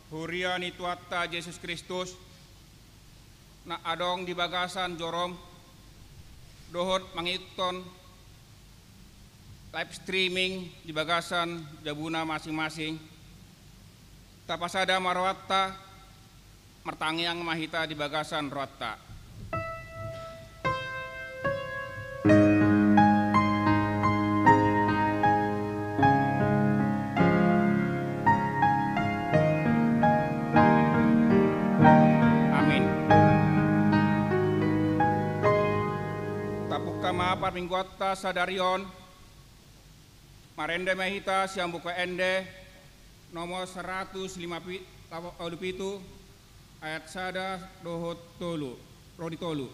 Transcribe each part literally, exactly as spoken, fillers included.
Huria ni Tuhanta Jesus Kristus, na adong di bagasan joro on, dohot mangihuthon live streaming di bagasan jabuna masing-masing, tapasada ma rohanta, martangiang ma hita di bagasan rohanta. Amin. Tapungka ma parmingguanta sadari on, marende ma hita sian Buku Ende nomor saratus lima pi-, lapo-, ualu pitu, ayat sada dohot tolu, ro di tolu.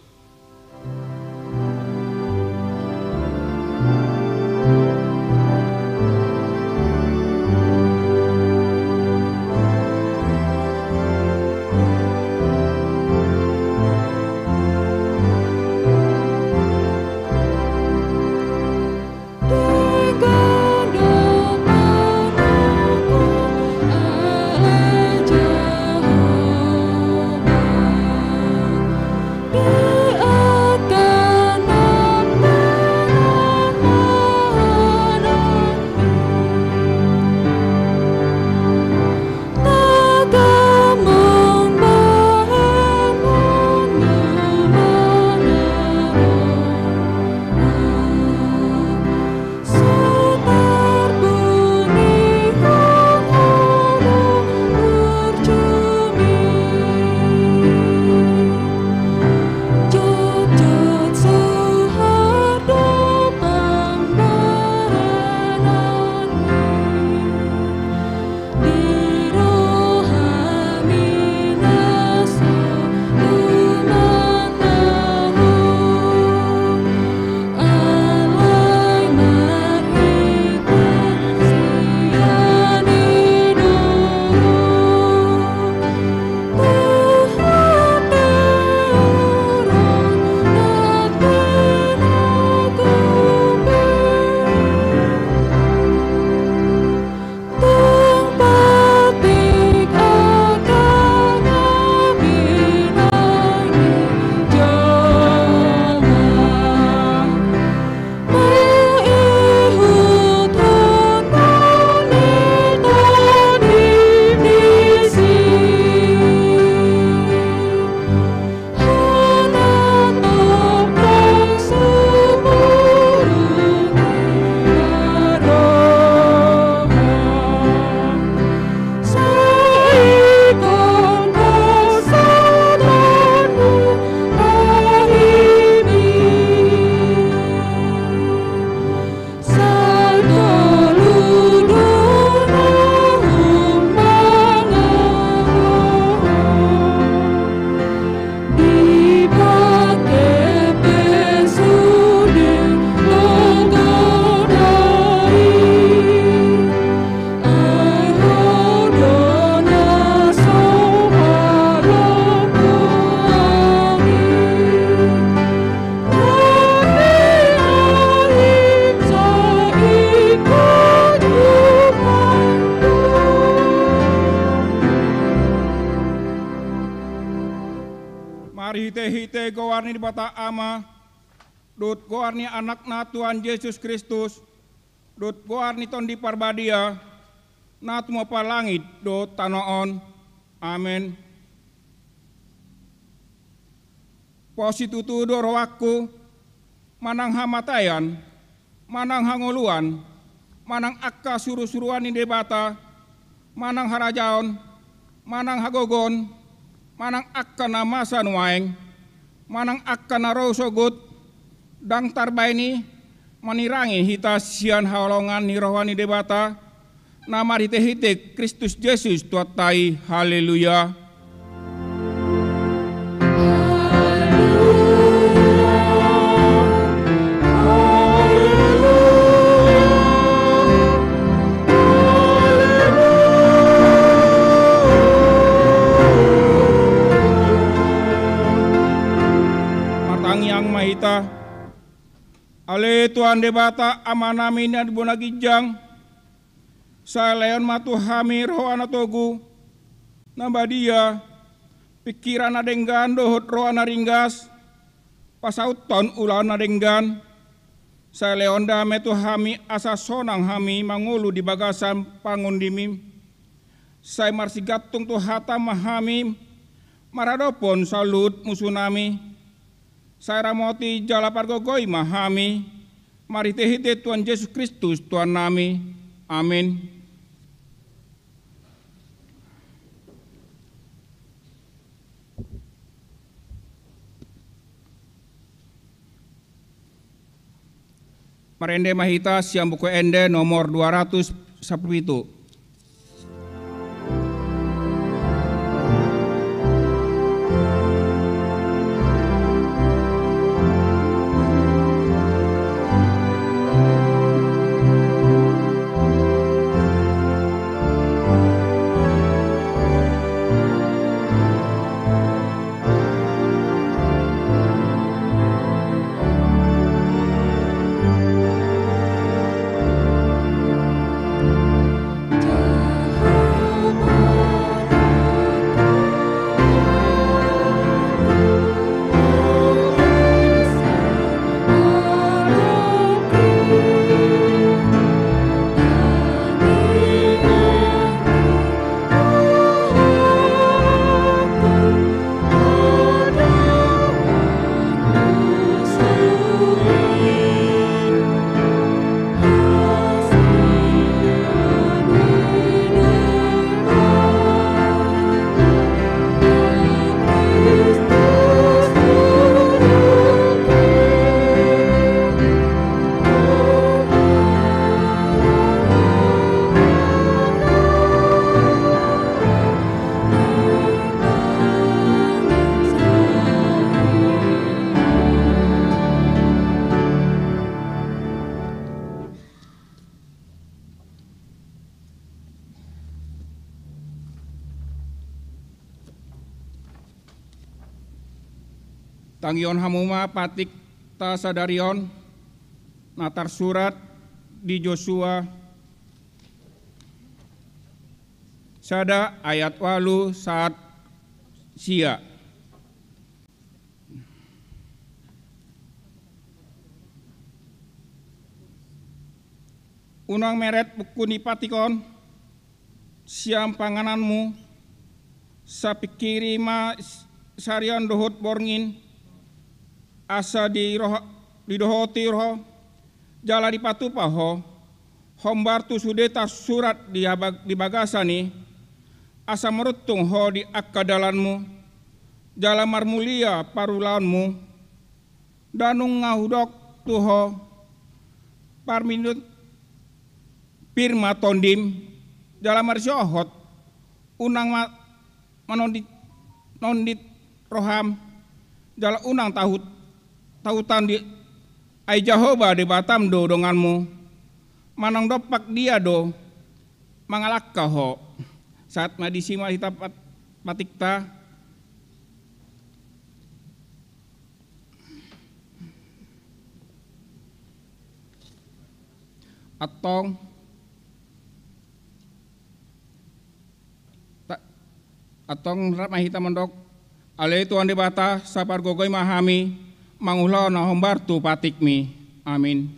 Te goar ni Debata Ama, dohot goar ni Anakna Tuhan Jesus Kristus, dohot goar ni Tondi Parbadia, na tumompa langit dohot tano on. Amen. Pos situtu do rohangku, manang hamataian, manang hangoluan, manang angka surusuruan ni Debata, manang harajaon, manang hagogoon, manang angka na masa nuaeng, manang angka na ro sogot, ndang tarbaen i manirangi hita sian haholongan ni roha ni Debata, na marhitehite Kristus Jesus Tuhanta i. Haleluya. Martangiang ma hita. Ale Tuhan Debata, Amanami na di banua ginjang, sai lehon ma tu hami roha na togu, na badia, pingkiran na denggan dohot roha na ringgas, pasauthon ulaon na denggan. Sai lehon dame tu hami asa sonang hami mangolu di bagasan pangondimim. Sai marsigantung tu hataM ma hami maradophon saluhut musunami. Sai ramoti jala pargogoi ma hami marhitehite Tuhan Jesus Kristus Tuhannami. Amen. Marende ma hita sian Buku Ende nomor dua ratus sampulu pitu. Tangihon hamu ma patikta sadari on na tarsurat di Josua sada ayat ualu sahat sia. Unang meret buku ni patik on sian pangananmu, sai pingkiri ma sarian dohot borngin, asa diroha-, didohoti ho, jala dipatupa ho, hombar tu sude tarsurat di haba-, di bagasan i, asa maruntung ho di angka dalanmu, jala marmulia parulaonmu. Nda nunga hudok tu ho parminut pir ma tondim, jala marsihohot, unang ma-, manondit, nondit roham, jala unang tahut, tahutan di, ai Jahowa Debatam do donganmu, manang dompak dia do mangalangka ho. Sahat ma disi ma hita pat-, patikta. Antong, ta-, antong rap ma hita mandok, Ale Tuhan Debata, sapargogoi ma hami mangulahon na hombar tu patikmi. Amin.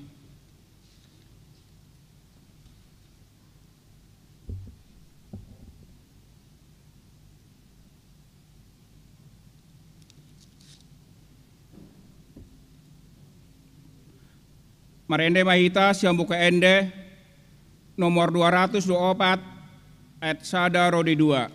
Marende ma hita sian Buku Ende nomor dua ratus dua opat, ayat sada ro di dua.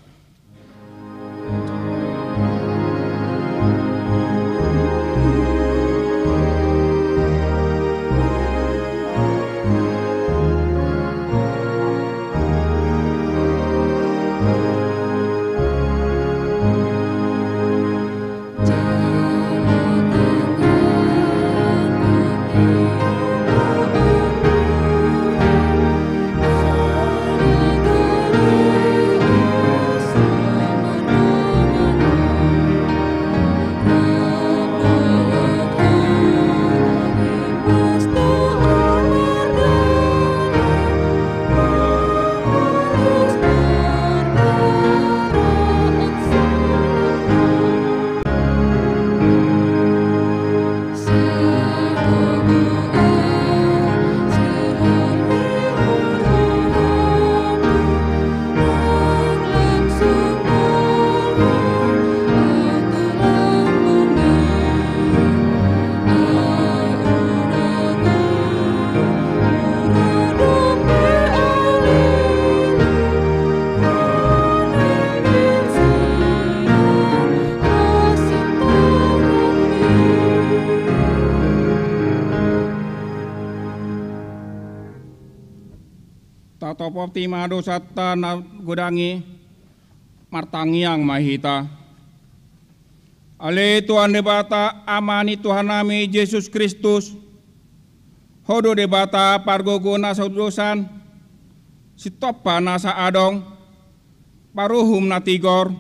Tatopoti ma dosanta na godang i, martangiang ma hita. Ale Tuhan Debata, Ama ni Tuhannami Jesus Kristus, Ho do Debata pargogo na so udusan, Sitompa na saadong, Paruhum na tigor,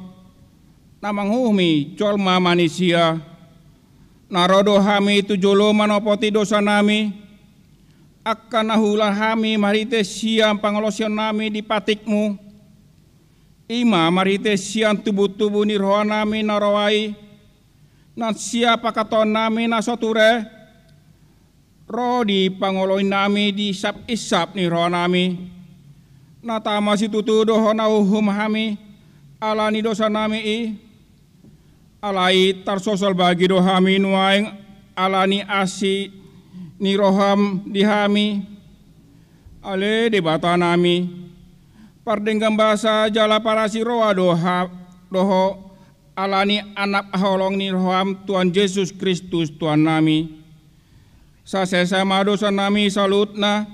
na manguhumi jolma manisia. Na ro do hami tu jolo manopoti dosanami, angka na huula hami marhite sian pangalaosionnami di patikmu, i ma marhite sian tubutubu ni rohanami na roa i, na sian pangkataonnami na so ture, ro di pangoloinami di sap-insap ni rohanami, na tama situtu do Ho na uhum hami ala ni dosanami i. Alai tarsosol bagi do hami nuaeng ala ni asi ni roham di hami. Ale Debatanami, pardenggan basa jala parasi roha do ha-, do Ho, ala ni Anak haholong ni roham Tuhan Jesus Kristus Tuhannami. Sasesa ma dosanami saluhutna,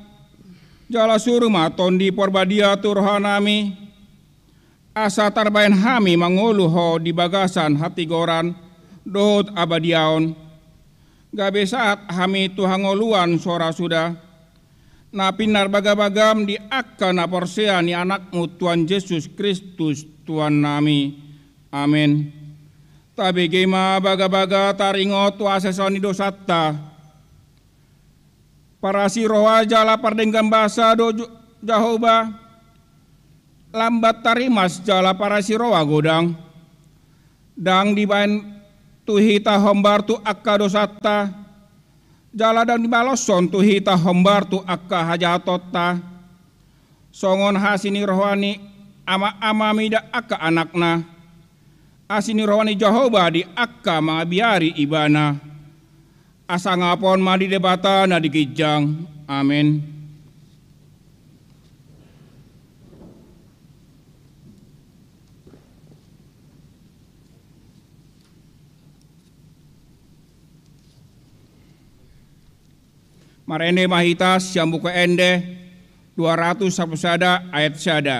jala suru ma Tondi Porbadia tu rohanami, asa tarbahen hami mangolu Ho di bagasan hatigoran dohot habadiaon. Gabe sahat hami tu hangoluan so ra suda, na pinarbagabagam di angka na porsea ni Anakmu Tuhan Jesus Kristus Tuhannami. Amen. Tabege ma bagabaga taringot tu hasesaan ni dosanta. Parasi roha jala pardenggan basa do Ju-, Jahowa, lambat tarimas jala parasi roha godang. Ndang dibahen tu hita hombar tu angka dosanta, jala ndang dibaloshon tu hita hombar tu angka hajahatonta. Songon asi ni roha ni ama-amami da angka anakna, asi ni roha ni Jahowa di angka mangabiari ibana. Hasangapon ma di Debata na di ginjang. Amen. Marende ma hita sian Buku Ende dua ratus sampulu sada ayat sada.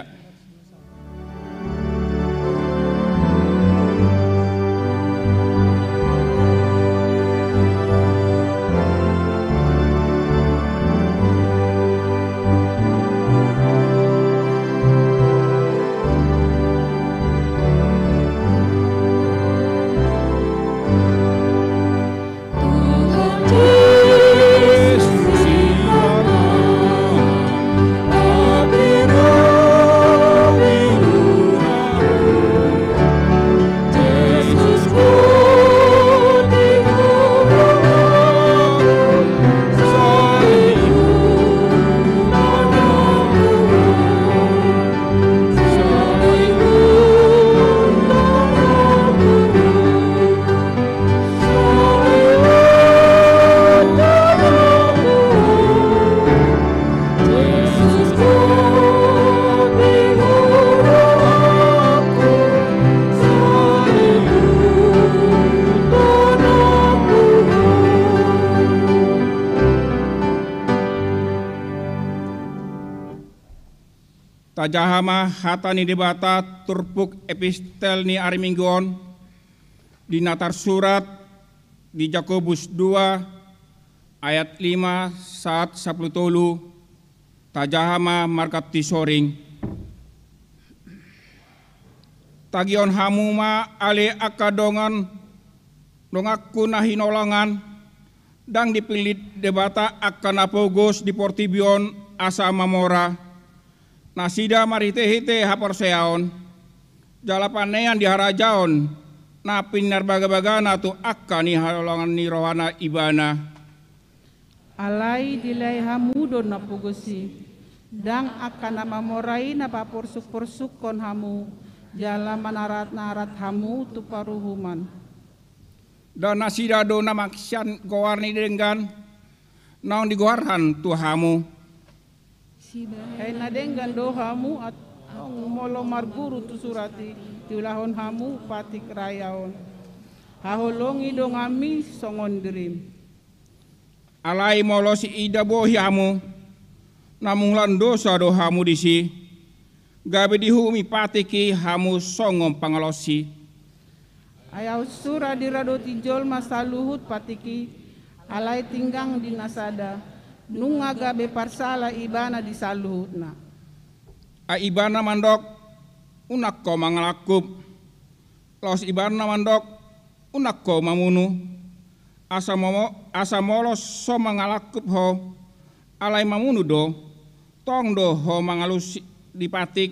Tajaha ma hata ni Debata turpuk epistel ni ari Minggu on, di na tarsurat di Jakobus dua ayat lima sahat sampulu tolu. Tajaha ma marganti soring. Tagihon hamu ma ale angka dongan, donganku na hinaholongan, ndang dipillit Debata angka na pogos di portibi on asa mamora. Nasida marhitehite haporseaon, jala panean di harajaon na pinarbagabagana tu angka na hinaholongan ni rohana Ibana. Alai dilehon hamu do na pogos i, ndang angka na mamora i na paporsukporsukkon hamu, jala manaratratat hamu tu paruhuman. Ndang nasida do na manghian goar ni denggan naung digoarhon tu hamu. Ai na denggan do hamu antong molo marguru tu surat i, diulahon hamu patik raja on. Haholongi donganmi songon dirim. Alai molo siida bohi hamu, na mangulahon dosa do hamu disi, gabe diuhumi patik i hamu songon pangalaosi. Ai aut sura diradoti jolma saluhut patik i, alai tinggang di na sada, nunga gabe parsala ibana di saluhutna. Ai ibana mandok, unang ho mangalangkup. Laos ibana mandok, unang ho mamunu. Asa mo-, asa molo so mangalangkup ho, alai mamunu do, tong do ho mangalus di patik.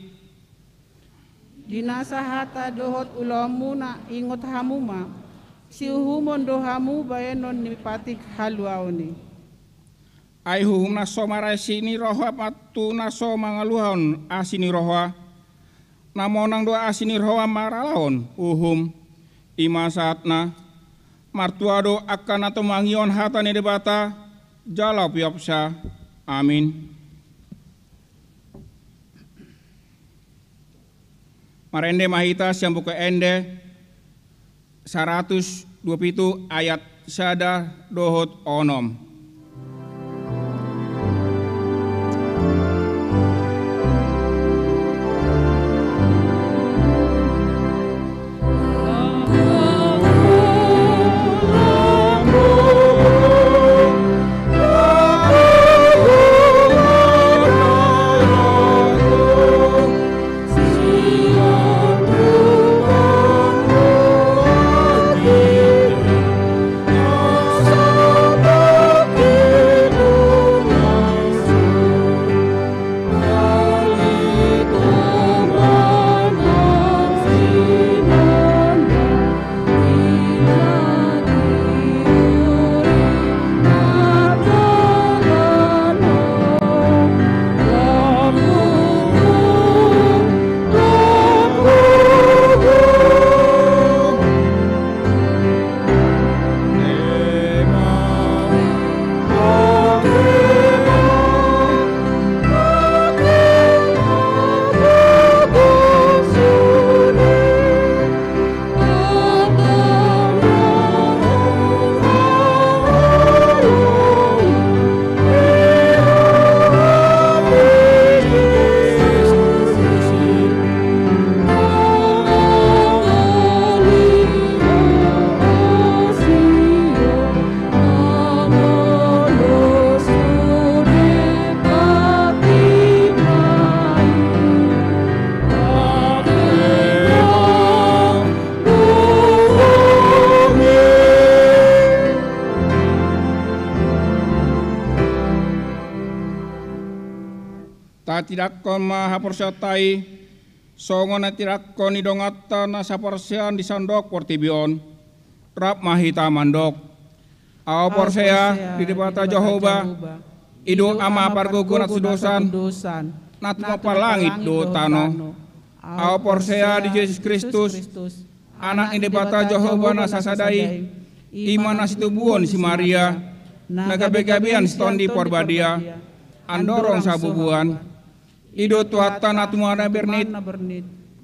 Di nasa hata dohot ulaonmuna ingot hamu ma, siuhumon do hamu baenon ni patik haluaon i. Ai uhum na so marasi ni roha ma tu na so mangaluhon asi ni roha. Na monang do asi ni roha marhalahon uhum. I ma sahatna. Martua do angka na tumangihon hata ni Debata jala piopsa. Amin. Marende ma hita sian Buku Ende saratus dua pitu ayat sada dohot onom. Tatindangkon ma haporseaonta i, songon na tinindangkon ni donganta na saporseaon di sandok portibi on. Rap ma hita mandok. Ahu porsea di Debata Jahowa, i do Ama pargogo na tudosan, na tumompa langit dohot tano. Ahu porsea di Jesus Kristus, Anak ni Debata Jahowa na sasada i, i ma na situbuhon ni si Maria, na gabegabean sian Tondi Parbadia, andorang sabubuhan. I do Tuhanta na tumanda bernit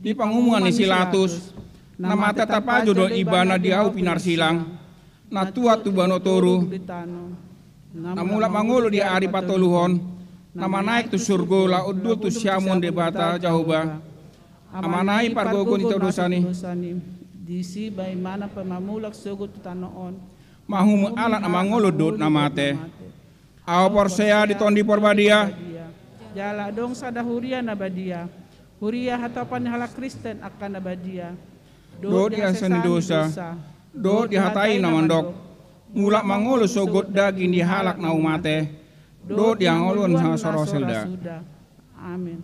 di pangumungan ni si Latus, na mate tapajo dohot Ibana di ahu pinarsilang, na tuat tu banua toru, na mulak mangolu di ari patoluhon, Na manaek tu surgo laho hundul tu siamun Debata Jahowa, Amanami pargogo ni hita dosa i. Disi bahen ibana pamamulak sogot tu tano on. Mahumu halak na mangolu dohot na mate. Ahu porsea di Tondi Parbadia. Jala adong sada huria na badia. Huria hatopan ni halak Kristen angka na badia. Dohot di hasesaan ni dosa. Dohot di hata i na mandok. Mulak mangolu sogot daging ni halak na mate. Dohot di hangoluan na so ro selda. Amen.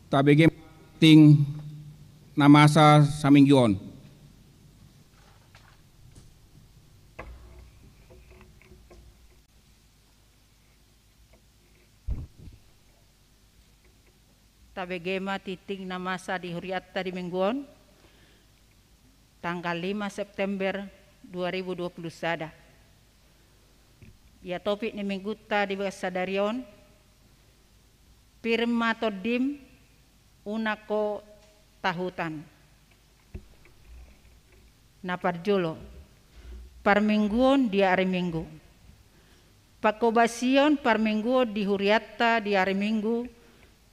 Tabege ma tingting na masa saminggu on. Tabege ma tingting na masa di hurianta di minggu on, tanggal lima September dua ribu dua puluh sada. Ia topik ni minggunta di bagas sadari on, pir ma tondim, unang ho tahutan. Na parjolo, parmingguon di ari Minggu. Panghobasion parmingguon di hurianta di ari Minggu,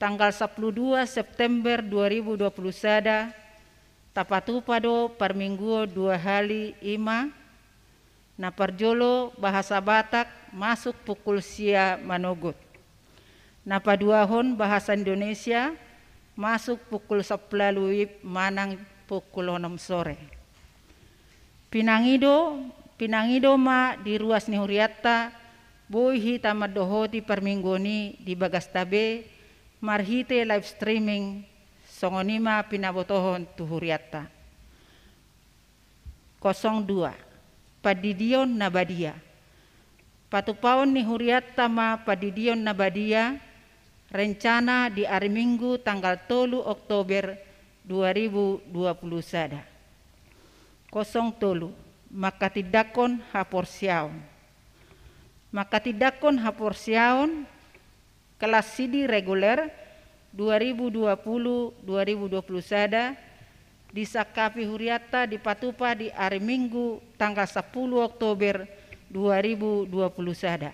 tanggal sampulu dua September dua ribu dua puluh sada, tapatupa do parmingguon dua hali, i ma, na parjolo bahasa Batak masuk pukul sia manogot. Na paduahon bahasa Indonesia masuk pukul sampulu ualu WIB manang pukul onom sore. Pinangido, pinangido ma di ruas ni hurianta, boi hita mandohoti parmingguon i di bagasta be, marhite live streaming, songon i ma pinabotohon tu hurianta. Kosong dua, pandidion na badia. Patupaon ni hurianta ma pandidion na badia, rencana di ari Minggu tanggal tolu Oktober dua ribu dua puluh sada. Kosong tolu, manghatindanghon haporseaon. Manghatindanghon haporseaon, kelas sidi reguler dua ribu dua puluh dua ribu dua puluh sada, disangkapi hurianta dipatupa di ari Minggu tanggal sampulu Oktober dua ribu dua puluh sada.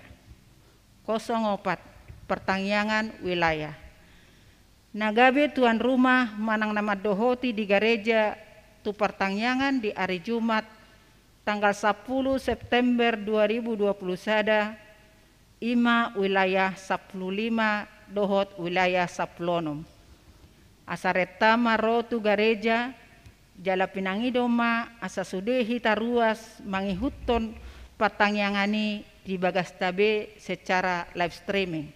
Kosong opat, partangiangan wilayah. Na gabe tuan rumah manang na mandohoti di gareja tu partangiangan di ari Jumat tanggal sampulu September dua ribu dua puluh sada, i ma wilayah sampulu lima dohot wilayah sampulu onom. Asa renta ma ro tu gareja, jala pinangido ma asa sude hita ruas mangihuthon partangiangan i di bagasta be secara live streaming.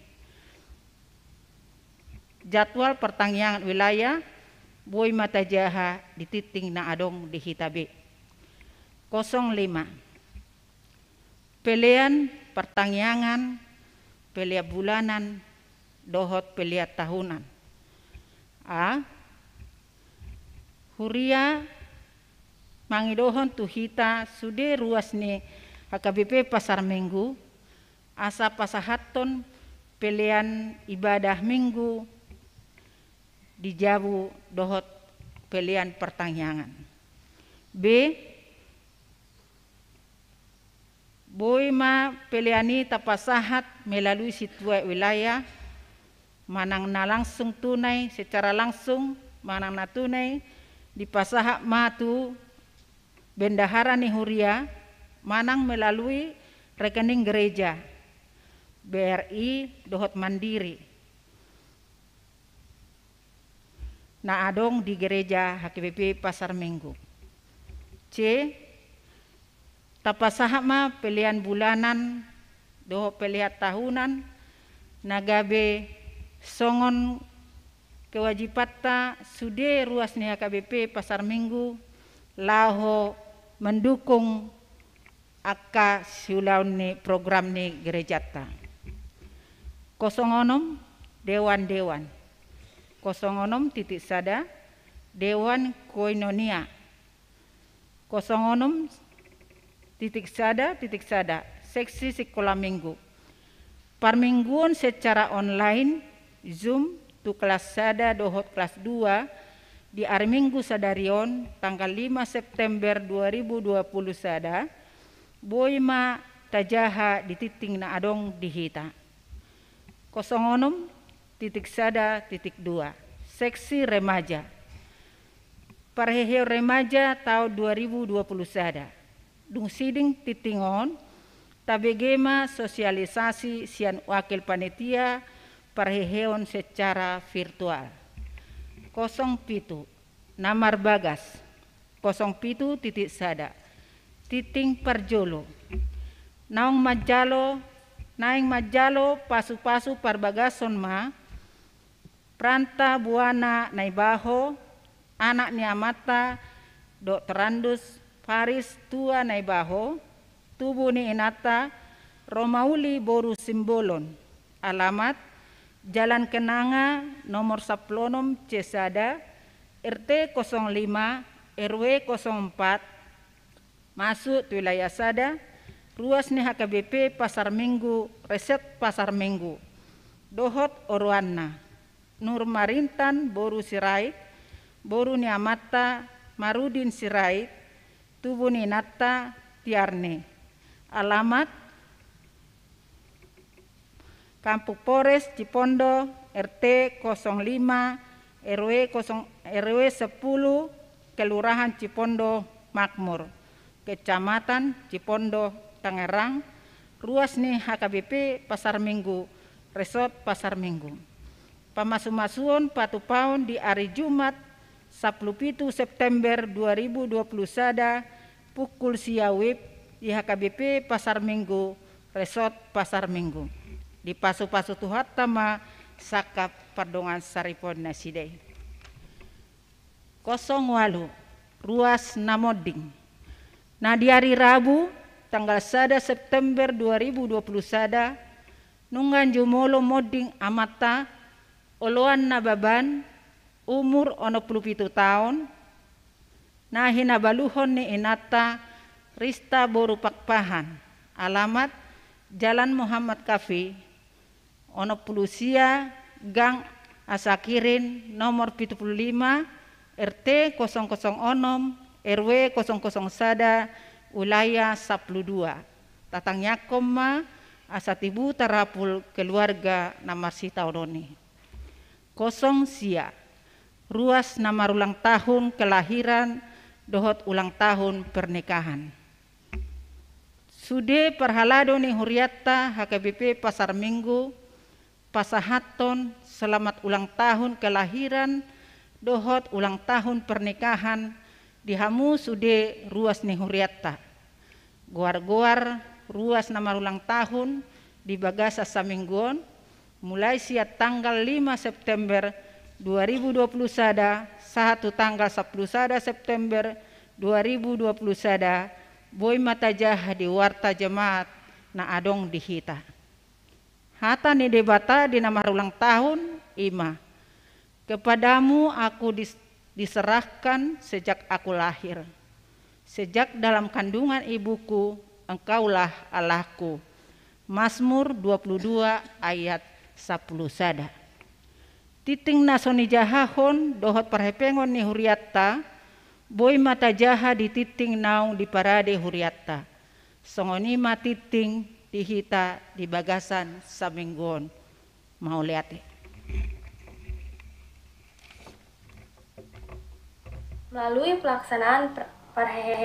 Jadwal partangiangan wilayah boi ma tajaha di tingting na adong di hita be. Kosong lima. Pelean partangiangan, pelean bulanan, dohot pelean tahunan. A. Huria mangidohon tu hita sude ruas ni H K B P Pasar Minggu, asa pasahathon pelean ibadah Minggu di jabu dohot pelean partangiangan. B. Boi ma pelean i tapasahat melalui situa wilayah, manang na langsung tunai, secara langsung, manang na tunai, dipasahat ma tu bendahara ni huria, manang melalui rekening gereja, B R I dohot Mandiri, na adong di gereja H K B P Pasar Minggu. C. Tapasahat ma pelean bulanan dohot pelean tahunan, na gabe songon kewajibanta sude ruas ni H K B P Pasar Minggu laho mendukung angka siulaon ni program ni gerejanta. Kosong onom, dewan-dewan. Kosong onom titik sada, dewan koinonia. Kosong onom titik sada titik sada, seksi sikola Minggu. Parmingguon secara online, Zoom, tu kelas sada dohot kelas dua, di ari Minggu sadari on, tanggal lima September dua ribu dua puluh sada, Boi ma tajaha di tingting na adong di hita. Kosong onom titik sada titik dua. Seksi remaja. Parheheon remaja taon dua ribu dua puluh sada. Dung siding tingting on, tabege ma sosialisasi sian wakil panitia parheheon secara virtual. Kosong pitu, na marbagas. Kosong pitu titik sada. Tingting parjolo. Naung manjalo, naeng manjalo pasu-pasu parbagason ma, Pranta Buana Naibaho, anak ni amanta Doktorandus Faris Tua Naibaho, tubu ni inanta Romauli boru Simbolon, alamat Jalan Kenanga nomor sampulu onom C sada, R T kosong lima, R W kosong empat, masuk tu wilayah sada, ruas ni H K B P Pasar Minggu, Resort Pasar Minggu. Dohot oroanna, Nur Marintan boru Sirait, boru ni amanta Marudin Sirait, tubu ni inanta Tiarni. Alamat Kampung Pores Cipondo, R T kosong lima, R W kosong, R W sepuluh, Kelurahan Cipondo Makmur, Kecamatan Cipondo Tangerang, ruas ni H K B P Pasar Minggu, Resort Pasar Minggu. Pamasu-masuon patupaon di ari Jumat, sampulu pitu September dua ribu dua puluh sada, pukul sia WIB di H K B P Pasar Minggu, Resort Pasar Minggu. Dipasu-pasu Tuhanta ma sangkap pardongansaripeon nasida i. Kosong ualu, ruas na monding. Na di ari Rabu, tanggal sada September dua ribu dua puluh sada, nunga jumolo monding amanta, oloan Nababan, umur onom pulu pitu taon, na hinabaluhon ni inanta Rista boru Pakpahan, alamat Jalan Muhammad Kafi, onom pulu sia, Gang Asakirin, nomor pitu pulu lima, R T kosong kosong onom, R W kosong kosong sada, wilayah sampulu dua. Tatangiangkon ma asa tibu tarapul keluarga na marsitaonon i. Kosong sia, ruas na marulang tahun kelahiran dohot ulang tahun pernikahan. Sude parhalado ni hurianta H K B P Pasar Minggu, pasahathon selamat ulang tahun kelahiran dohot ulang tahun pernikahan di hamu sude ruas ni hurianta. Goar-goar ruas na marulang tahun di bagasan saminggu on, mulai sian tanggal lima September dua ribu dua puluh sada sahat tu tanggal sampulu sada September dua ribu dua puluh sada, boi ma tajaha di warta jemaat na adong di hita. Hata ni Debata di na marulang tahun i ma, "Kepadamu aku dis-, diserahkan sejak aku lahir. Sejak dalam kandungan ibuku, Engkaulah Allahku." Mazmur dua pulu dua ayat sampulu sada. Tingting na so nijahahon dohot parhepengon ni hurianta, boi ma tajaha di tingting naung diparade hurianta. Songon i ma tingting di hita di bagasan saminggu on. Mauliate. Melalui pelaksanaan per-, parhe-,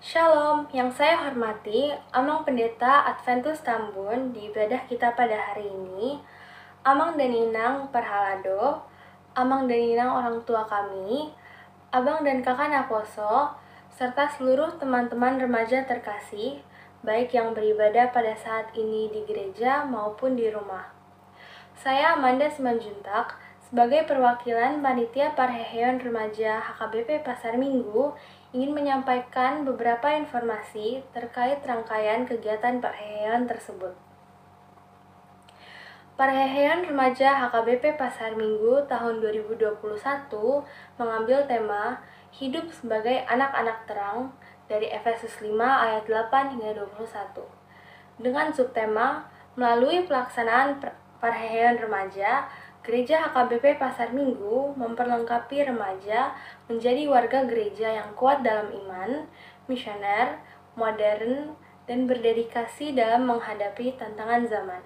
Shalom, yang saya hormati Amang Pendeta Adventus Tambun di ibadah kita pada hari ini, Amang dan Inang parhalado, Amang dan Inang orang tua kami, Abang dan Kakak naposo, serta seluruh teman-teman remaja terkasih, baik yang beribadah pada saat ini di gereja maupun di rumah. Saya Amanda Simanjuntak, sebagai perwakilan Panitia Parheheon Remaja H K B P Pasar Minggu, ingin menyampaikan beberapa informasi terkait rangkaian kegiatan parheheon tersebut. Parheheon Remaja H K B P Pasar Minggu tahun dua ribu dua puluh satu mengambil tema Hidup Sebagai Anak-anak Terang dari Efesus lima ayat delapan hingga dua puluh satu. Dengan subtema, melalui pelaksanaan per-, parheheon remaja, Gereja H K B P Pasar Minggu memperlengkapi remaja menjadi warga gereja yang kuat dalam iman, misioner, modern, dan berdedikasi dalam menghadapi tantangan zaman.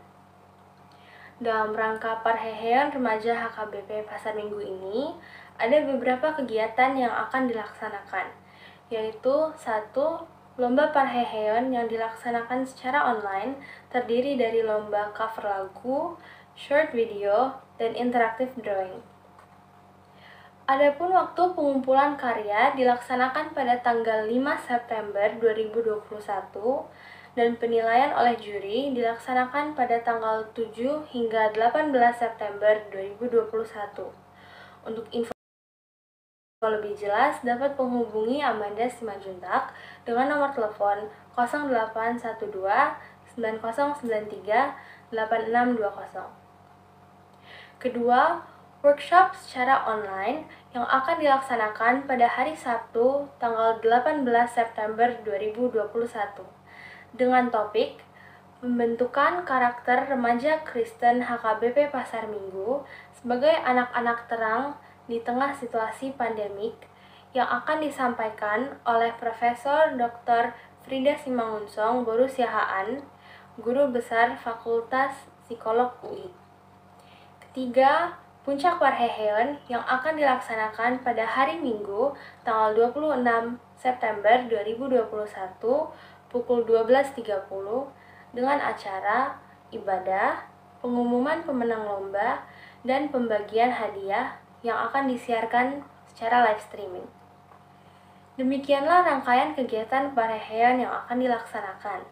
Dalam rangka parheheon remaja H K B P Pasar Minggu ini, ada beberapa kegiatan yang akan dilaksanakan, yaitu, satu, lomba parheheon yang dilaksanakan secara online terdiri dari lomba cover lagu, short video, dan interactive drawing. Adapun waktu pengumpulan karya dilaksanakan pada tanggal lima September dua ribu dua puluh satu dan penilaian oleh juri dilaksanakan pada tanggal tujuh hingga delapan belas September dua ribu dua puluh satu. Untuk info lebih jelas dapat menghubungi Amanda Simanjuntak dengan nomor telepon kosong delapan satu dua sembilan kosong sembilan tiga delapan enam dua kosong. Kedua, workshop secara online yang akan dilaksanakan pada hari Sabtu, tanggal delapan belas September dua ribu dua puluh satu, dengan topik pembentukan karakter remaja Kristen H K B P Pasar Minggu sebagai anak-anak terang di tengah situasi pandemik, yang akan disampaikan oleh Profesor Doktor Frida Simangunsong boru Siahaan, Guru Besar Fakultas Psikolog U I. Ketiga, puncak parheheon yang akan dilaksanakan pada hari Minggu, tanggal dua puluh enam September dua ribu dua puluh satu, pukul dua belas tiga puluh, dengan acara ibadah, pengumuman pemenang lomba, dan pembagian hadiah yang akan disiarkan secara live streaming. Demikianlah rangkaian kegiatan parheheon yang akan dilaksanakan.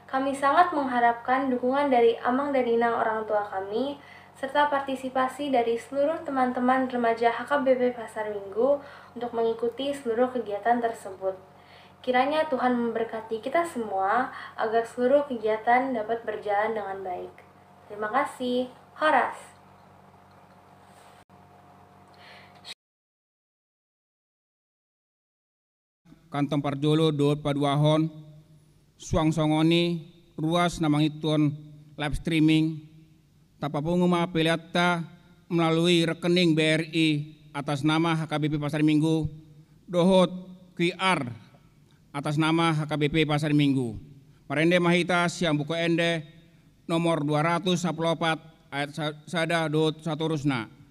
Kami sangat mengharapkan dukungan dari amang dan inang orang tua kami, serta partisipasi dari seluruh teman-teman remaja H K B P Pasar Minggu untuk mengikuti seluruh kegiatan tersebut. Kiranya Tuhan memberkati kita semua agar seluruh kegiatan dapat berjalan dengan baik. Terima kasih. Horas. Kantong parjolo dohot paduahon, suang songon i, ruas na mangihuthon live streaming, tapapungu ma peleanta melalui rekening B R I atas nama H K B P Pasar Minggu, dohot Q R atas nama H K B P Pasar Minggu. Marende ma hita sian Buku Ende nomor dua ratus sampulu opat ayat sa-, sada dohot saterusna.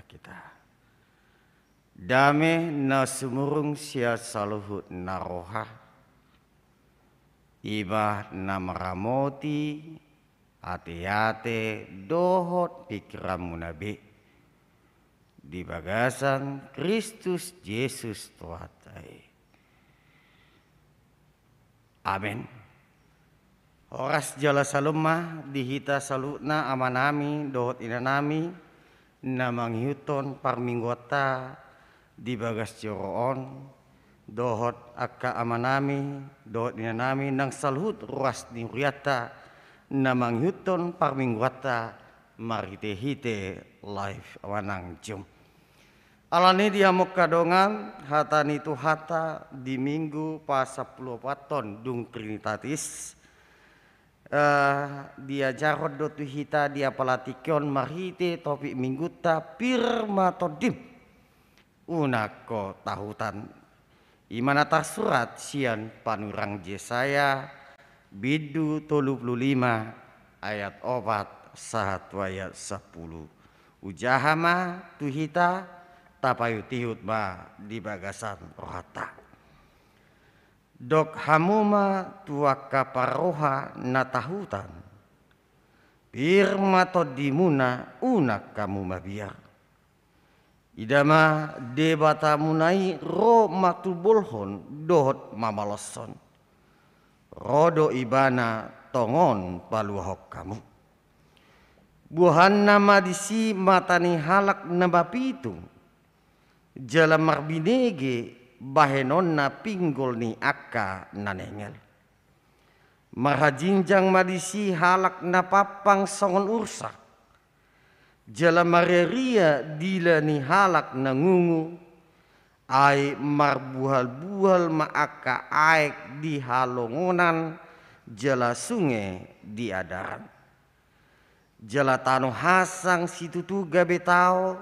Kita. Dame na sumurung sian saluhut na roha, i ma na maramoti ateate dohot pingkiranmuna be di bagasan Kristus Jesus Tuhanta i. Amen. Horas jala salom ma di hita saluhutna amanami dohot inanami na mangihuthon parmingguanta di bagas joro on, dohot angka amanami dohot inanami nang saluhut ruas ni hurianta na mangihuthon parmingguanta marhitehite live manang Zoom. Alani i di hamu angka dongan, hata ni Tuhanta di Minggu pasampuluopathon dung Trinitatis, eh, diajarhon do tu hita di apala tingki on marhite topik minggunta Pir ma tondim, unang ho tahutan. I ma na tarsurat sian panurirang Jesaya bindu tolu pulu lima ayat opat sahat tu ayat sampulu. Hujaha ma tu hita, tapaihutihut ma di bagasan rohanta. Dok hamu ma tu angka parroha na tahutan: Pir ma tondimuna, unang hamu mabiar. Ida ma Debatamuna i ro mangtubolhon dohot mamaloshon. Ro do Ibana tongon paluahon hamu. Buahanna ma disi mata ni halak na mapitung, jala marbinege bahenonna pinggol ni angka na nengel. Marhajinjang ma disi halak na pampang songon ursak, jala marriaria dila ni halak na ngungu, ai marbuhalbuhal ma angka aek di halongonan jala sunge di adaran. Jala tano hasang situtu gabe tao,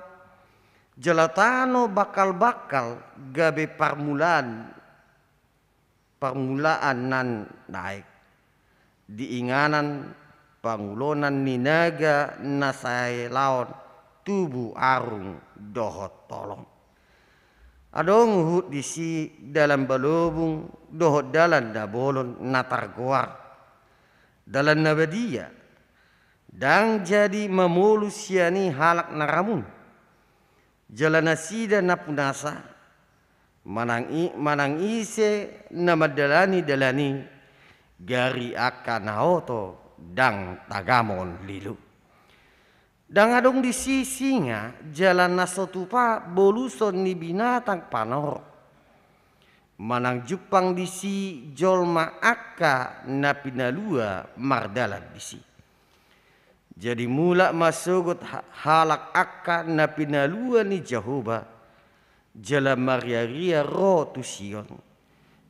jala tano bangkalbangkal gabe parmulaan, parmulaan na aek, di inganan pangulonan ni naga na sai laon tubu arung dohot tolong. Adong huhut disi dalan balobung dohot dalan na bolon na targoar dalan na badia, ndang jadi mamolus sian i halak na ramun. Jala nasida na punasa, manang i, manang ise na mandalani dalan i, gari angka na oto ndang tagamon lilu. Ndang adong disi singa jala na so tupa boluson ni binatang panorot. Manang jumpang disi jolma angka na pinalua mardalan disi. Jadi mulak ma sogot ha-, halak angka na pinalua ni Jahowa, jala marriaria ro tu Sion.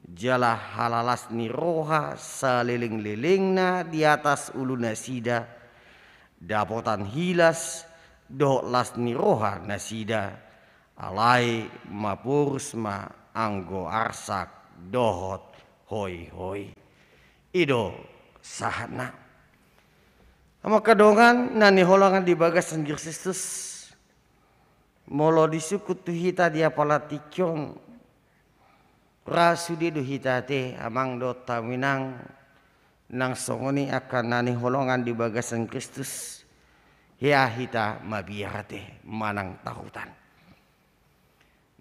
Jala halalas ni roha salelenglelengna di atas ulunasida, dapotan hilas dohot las ni roha nasida, alai maporus ma anggo arsak dohot hoihoi. I do sahatna. Hamu angka dongan na hinaholongan di bagasan Kristus, molo disungkun tu hita di apala tingki on, ra sude do hita ate, amang dohot hamu inang, nang songon i angka na hinaholongan di bagasan Kristus, hea hita mabiar ate manang tahutan.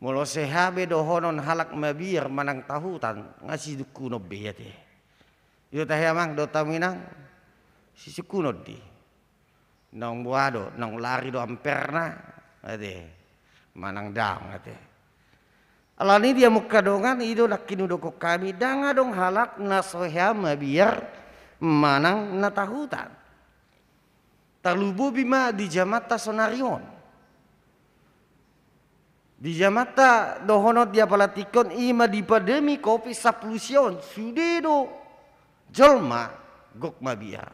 Molo so hea be dohonon halak mabiar manang tahutan, nga sisungkunon be i ate. I do tahe amang dohot hamu inang, sisungkunon do i. Naung boha do, naung lari do amperna ate, manang daong ate. Alani i di hamu angka dongan, i do nangkin hudokhon hami, ndang adong halak na so hea mabiar manang na tahutan. Tarlumobi ma di jamanta sonari on. Di jamanta dohonon di apala tingki on, i ma di pandemi covid sampulu sia on, sude do jolma gok mabiar.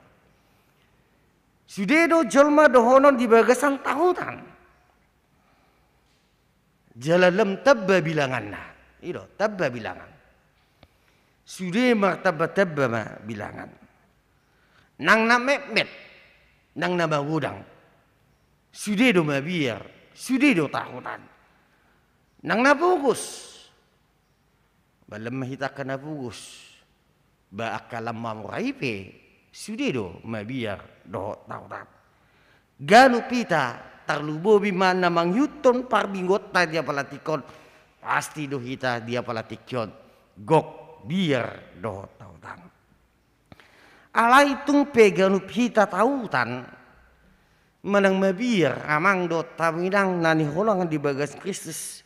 Sude do jolma dohonon di bagasan tahutan. Jala lam tamba bilanganna. I do, tamba bilangan. Sude martambatamba ma bilangan. Nang na metmet, nang na magodang, sude do mabiar Sude do tahutan. Nang na pogos. Ba lam ma hita angka na pogos. Ba angka lam mamora i pe sude do mabiar dohot tahutan. Ganup hita tarlumobi ma na mangihuthon parmingguonta di apala tingki on. Pasti do hita di apala tingki on gok biar dohot tahutan. Alai tung pe ganup hita tahutan manang mabiar, amang dohot hamu inang na hinaholongan di bagasan Kristus.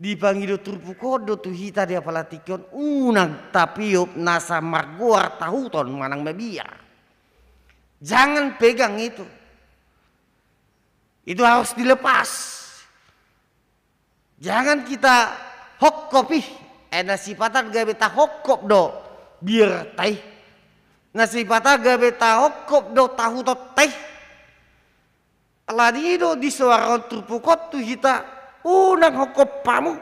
Dipangido turpuk on do tu hita di apala tingki on, unang tapeop nasa margoar tahuton manang mabiar. Jangan pegang itu. Itu harus dilepas. Jangan kita hongkop i. Eh, na sipata gabe tahongkop do biarta i. Na sipata gabe tahongkop do tahutonta i. Alani i do disoarhon turpuk on tu hita, unang hongkop hamu,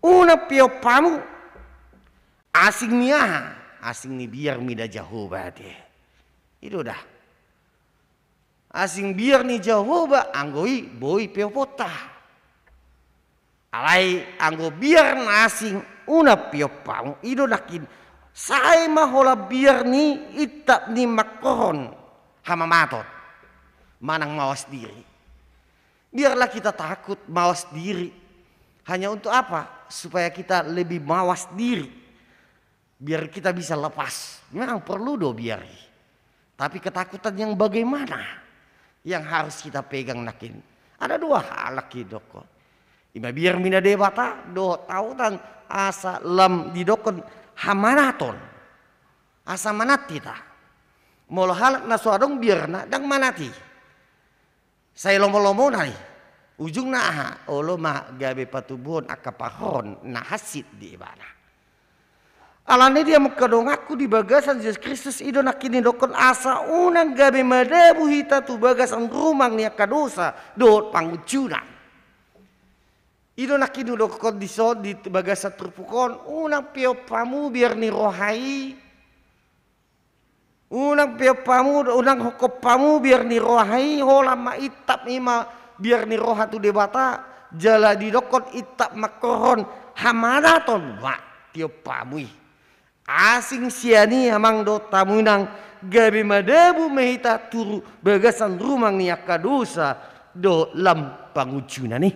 unang peop hamu. Asing ni aha? Asing ni biar mida Jahowa ate. I do da. Asing biar ni Jahowa anggo i boi peoponta. Alai anggo biar na asing unang peop hamu, i do nangkin. Sai ma holan biar ni intap ni mangkorhon hamamaton manang mawas diri. Biarlah kita takut mawas diri. Hanya untuk apa? Supaya kita lebih mawas diri. Biar kita bisa lepas. Memang perlu do biar i. Tapi ketakutan yang bagaimana yang harus kita pegang nangkin? Ada dua hal nangkin dohot. Ima biar mina Debata dohot tahutan asa lam didokkon hamanaton. Asa manat hita. Molo halak na so adong biarna ndang manat i. Sai lomo-lomona i. Ujungna aha? Olo ma gabe patubuhon angka parhoraon na hansit di ibana. Alani i di hamu angka donganku di bagasan Jesus Kristus, i do nangkin didokkon asa unang gabe madabu hita tu bagasan rumang ni angka dosa dohot pangunjunan. I do nangkin didokkon dison di bagasan turpuk on, unang peop hamu biar ni roha i. Unang peop hamu, unang hongkop hamu biar ni roha i, holan ma intap i ma biar ni roha tu Debata, jala didokkon intap mangkorhon hamanaton ma peop hamu i. Asing sian i amang dohot hamu inang, gabe madabu ma hita tu bagasan rumang ni angka dosa dohot lam pangunjunan i.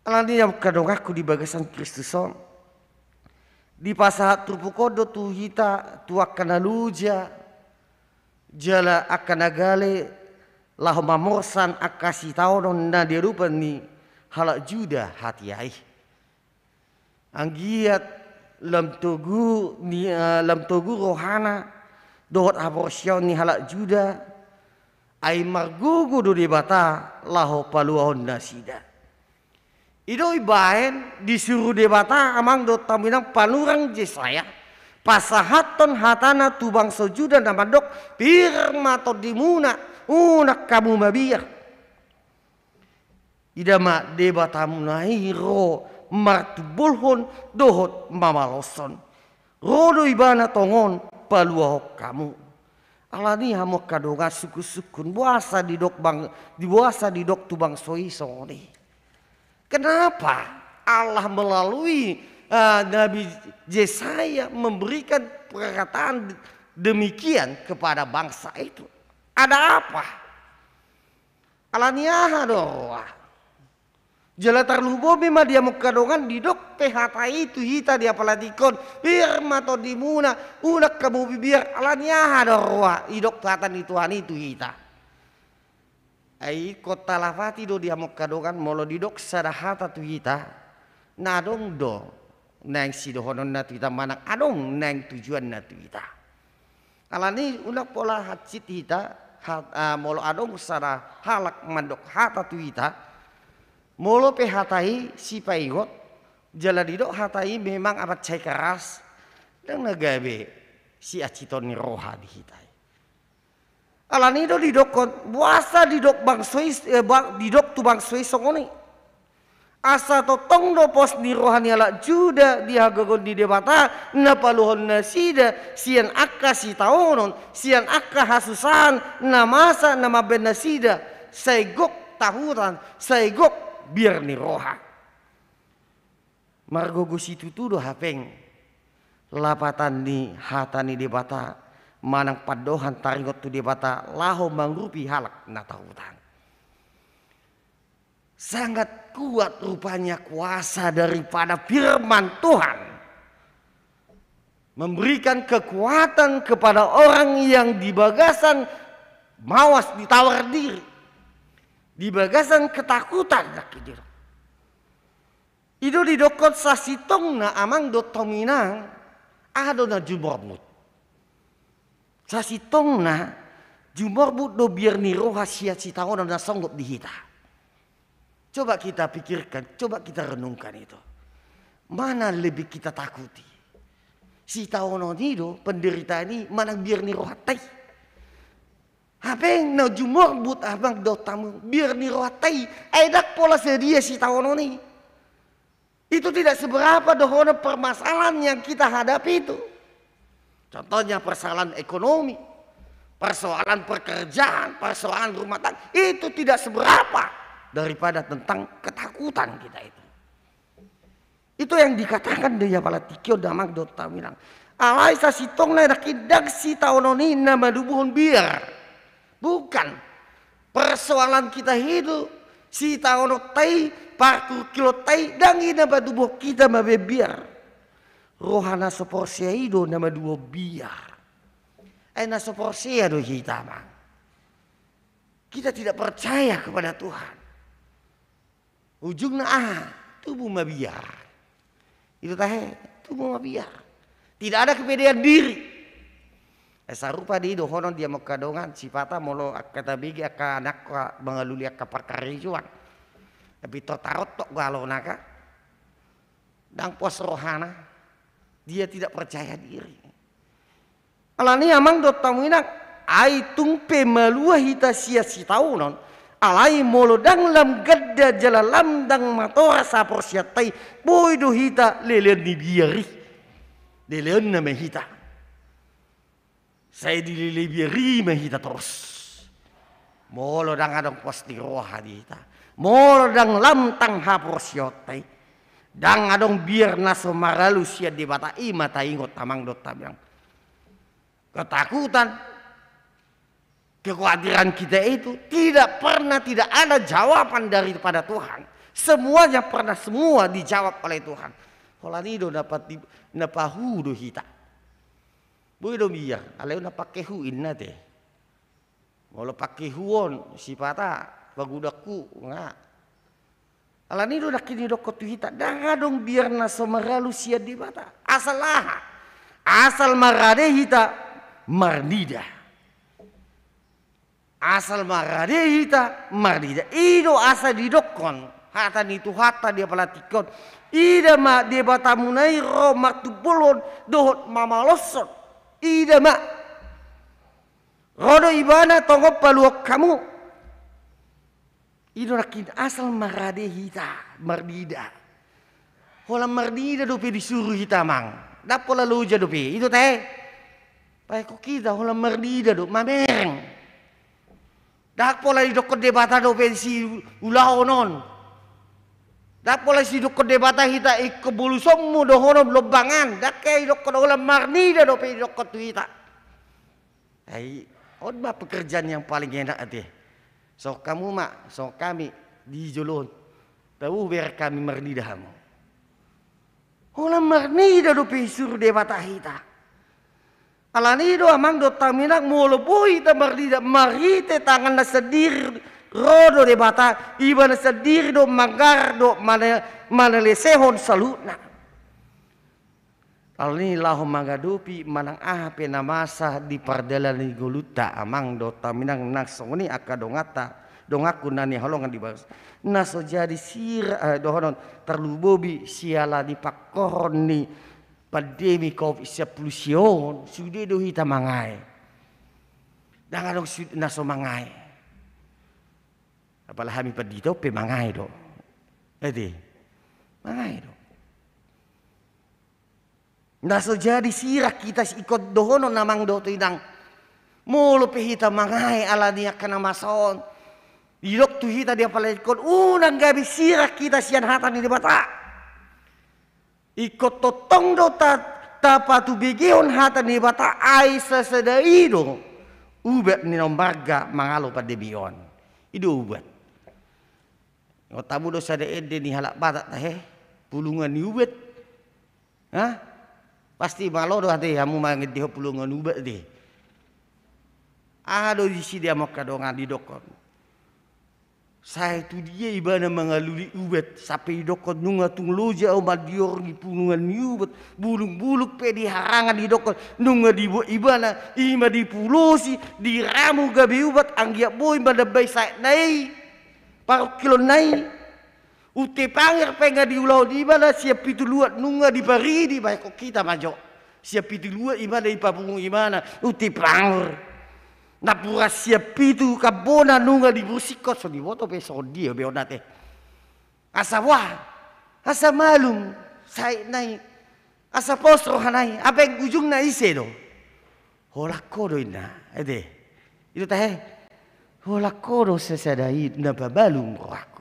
Alani i angka donganku di bagasan Kristus on, dipasahat turpuk on do tu hita, tu angka na loja, jala angka na gale, laho mamorsan angka sitaonon na diadopan ni halak Juda hatiha i. Anggiat lam togu ni, eh, lam togu rohana dohot haporseaon ni halak Juda, ai margogo do Debata laho paluahon nasida. I do ibaen disuru Debata amang dohot hamu inang panurirang Jesaya pasahathon hatana tu bangso Juda na mandok, pir ma tondimuna, unang hamu mabiar. Ida ma Debatamuna i ro martumbulhon dohot mamaloshon. Ro do ibana tongon paluahon hamu. Alani i hamu angka dongan sungkun-sungkun, boasa didok bang, di boasa didok tu bangso i songon i. Kenapa Allah melalui, eh, Nabi Jesaya memberikan perkataan demikian kepada bangsa itu? Ada apa? Alani aha do roha? Jala tarlumobi ma di hamu angka dongan didok pe hata i tu hita di apala tingki on, pir ma tondimuna, unang hamu mabiar, alani aha do roha, didok hata ni Tuhan i tu hita. Ai ingkon talapati do di hamu angka dongan molo didok sada hata tu hita, na adong do naeng sidohononna tu hita manang adong naeng tujuanna tu hita. Alani i unang pola hansit hita, ha-, ah, molo adong sada halak mandok hata tu hita, molo pe hata i sipaingot, jala didok hata i memang mansai keras, ndang na gabe sihansiton ni roha di hita i. Alani i do didokkon, boasa didok bangso i, eh, ba-, didok tu bangso i songon i. Asa tongtong do pos ni roha ni halak Juda di hagagaon ni Debata, na paluahon nasida sian angka sitaonon, sian angka hasusahan na masa na mambaen nasida, sai gok takutan, sai gok biar ni roha. Margogo situtu do hape lapatan ni hata ni Debata manang pandohan taringot tu Debata laho mangurupi halak na takutan. Sangat kuat rupanya kuasa daripada firman Tuhan. Memberikan kekuatan kepada orang yang di bagasan mawas, ditawar diri. Di bagasan ketakutan, nangkin didok. I do didokkon sasintongna amang dohot hamu inang, aha do na jumorbut. Sasintongna jumorbut do biar ni roha sian sitaonon na songgop di hita. Coba kita pikirkan, coba kita renungkan itu. Mana lebih kita takuti? Sitaonon i do, penderitaan i, manang biar ni rohanta i. Hape na jumorbut amang dohot hamu, biar ni rohanta i, ai ndang pola sadia sitaonon i. Itu tidak seberapa dohonon permasalahan yang kita hadapi itu. Contohnya persoalan ekonomi, persoalan pekerjaan, persoalan rumah tangga, itu tidak seberapa daripada tentang ketakutan kita itu. Itu yang dikatakan di apala tingki on damang dohot hamu inang. Alai sasintongna nangkin ndang sitaonon i na manubuhon biar. Bukan. Persoalan kita hidup, sitaononta i, parhurhulonta i, ndang i na manubuhon hita mabaen biar. Roha na so porsea i do na manubuhon biar. Ai na so porsea do hita, amang. Kita tidak percaya kepada Tuhan. Ujungna aha? Tubu ma biar. Itu tahe, tubu ma biar. Tidak ada kepedean diri. Eh, sarupa do i dohonon di hamu angka dongan, sipata molo angka tabege angka anakta mangalului angka parkarejoan. Tapi to tarontok galona ka. Ndang pos rohana. Dia tidak percaya diri. Alani i amang dohot hamu inang, ai tung pe malua hita sian sitaonon, alai molo ndang lam ganda jala lam ndang matoras haporseaonta i, boi do hita leleon ni biar i. Leleonna ma hita. Sai dilelei biar i ma hita torus. Molo ndang adong pos ni roha di hita, molo ndang lam tang haporseaonta i, ndang adong biar na so maralu sian Debata, i ma taingot amang dohot hamu inang. Ketakutan, kekhawatiran kita itu tidak pernah tidak ada jawaban daripada Tuhan. Semuanya pernah semua dijawab oleh Tuhan. Holan i do na pati-, na pahu do hita. Boi do biar, alai unang pangkehu inna te. Molo pangkehu on, sipata pagudanghu, nga. Alani do nangkin didokkon tu hita, ndang adong biar na so maralu sian Debata. Asal aha? Asal marade hita marnida. Asal marade hita marnida. I do asa didokkon hata ni Tuhanta di apala tingki on. Ida ma Debatamuna i ro martumpolhon dohot mamaloshon. Ida ma. Ro do Ibana tongon paluahon hamu. I do nangkin asal marade hita marnida. Holan marnida dope disuru hita, amang. Ndang pola loja dope. I do tahe. Paekhon hita holan marnida do, mamereng. Ndang pola didokkon Debata dope siulaon on. Ndang pola sidokkon Debata hita ingkon bolusonmu dohonon lombangan. Ndang, didokkon holan marnida dope didokkon tu hita. Ai, on ma pekerjaan yang paling enak ate. Songon hamu ma, songon hami di jolo on. Tabo bereng hami marnida hamu. Holan marnida dope disuru Debata hita. Alani do amang dohot hamu inang, molo boi hita marnida marhite tanganna sandiri, ro do Debata, Ibana sandiri do manggarar dohot mana-, manalehon saluhutna. Alani laho mangadopi manang aha pe na masa di pardalanan ni ngolunta amang dohot hamu inang, nang songon i angka donganta, donganku na hinaholongan di bagasan. Na so jadi sira, eh, dohonon tarlumobi siala ni pangkorhon ni pandemi covid sampulu sia on, sude do hita mangae. Ndang adong su-, na so mangae. Apala hami pandita on pe mangae do. Ate. Mangae do. Na so jadi sirang hita ingkon dohonon amang dohot inang. Molo pe hita mangae alani angka na masa on. Didok tu hita di apala ingkon, unang gabe sirang hita sian hata ni Debata. Ingkon tongtong do ta-, tapatubegehon hata ni Debata, ai sasada i do ubat ni na ummarga mangalo pandemi on. I do ubat. Ingkon tamu do sada ende ni halak Batak tahe, pulungan ni ubat. Hah? Pasti malo do ate hamu mangendehon pulungan ubat de. Aha do disi di amang angka dongan didokkon? Sai tu dia ibana mangalului ubat, sampe didokkon nunga tung loja au mandior di pulungan ni ubat, bulung-bulung pe di harangan didokkon nunga dibuat ibana, i ma dipulosi, diramu gabe ubat, anggiat boi manambai saetna i, parungkilonna i. Unte panger pe nga diulahon ibana, sian pitu luat nunga diparidi, baen hon hita ma jo. Sian pitu luat ibana dipapungu ibana, unte panger. Napuran sian pitu kambona nunga dibursikkon, so diboto pe songon dia be on ate. Asa boha, asa malum saetna i, asa pos rohana i, hape ujungna ise do? Holan ho do inna, ede. I do tahe, holan ho do sasada i na pamalum rohangku.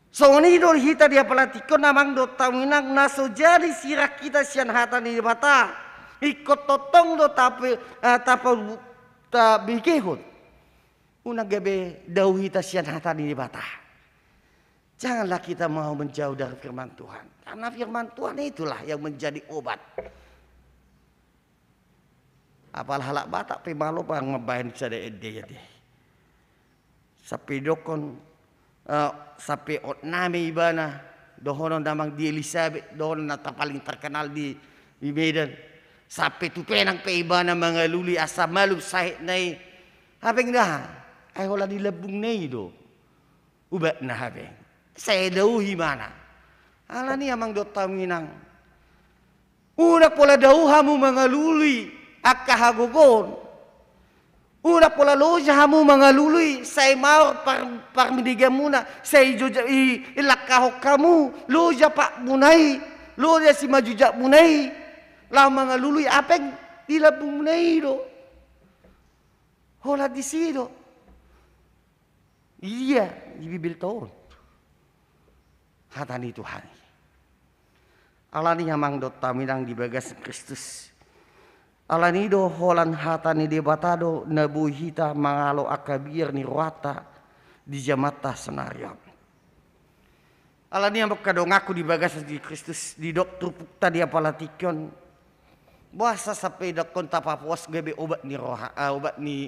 Songon i do hita di apala tingki on amang dohot hamu inang, na so jadi sirang hita sian hata ni Debata. Ingkon tongtong do tape-, eh, tapa-, tabegehon. Unang gabe dao hita sian hata ni Debata. Janganlah kita mau menjauh dari firman Tuhan. Karena firman Tuhan itulah yang menjadi obat. Apala halak Batak pe malo pang mambaen sada ende i ate. Sampe didokkon, eh, sampe hot nami ibana, dohonon damang di Elisabet, dohonon na ta-, paling terkenal di, di Medan. Sampe tu penang pe ibana mangalului asa malum saetna i. Hape nga aha? Ai holan di lambungna i do ubatna hape. Sai dao ibana. Alani amang dohot hamu inang, unang pola dao hamu mangalului angka hagogoon. Unang pola loja hamu mangalului, sai maor par-, parminegamuna, sai jojak i-, ilangkahon hamu, loja patmuna i, loja simanjujakmuna i, laho mangalului, hape di lambungmuna i do. Holan disi do. Dia di Bibelta on hata ni Tuhan i. Alani amang dohot hamu inang di bagasan Kristus. Alani do holan hata ni Debata do na boi hita mangalo angka biar ni rohanta di jamanta saonari on. Alani amang angka donganku di bagasan di Kristus, didok turpukta di apala tingki on. Boasa sampe didokkon tapapuas gabe obat ni roha, ah, obat ni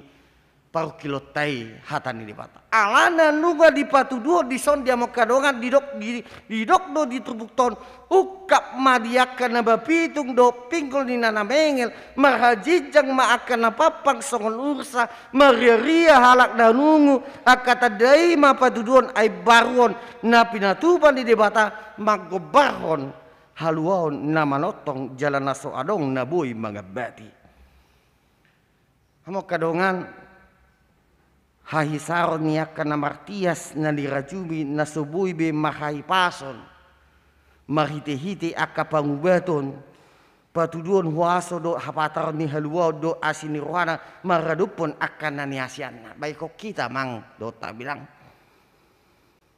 parungkilonta i hata ni Debata. Alana nunga dipatuduhon dison di amang angka dongan, didok, di-, didok do di turpukta on, ungkap ma di angka na mapitung dohot pinggol ni na mangele, marhajinjang ma angka na pampang songon ursa, mariaria halak na nungu, angka tanda i ma patuduhon, ai baruon na pinatupa ni Debata manggombarhon haluaon na manongtong jala na so adong na boi mangambati. Amang angka dongan, hahisaron ni angka na martias na nirajumi na so boi be marhahipason marhitehite angka pangubaton, patuduhon huaso dohot hapataron ni haluaon dohot asi ni rohana maradophon angka na niasianna. Baen hon hita amang dohot hamu inang.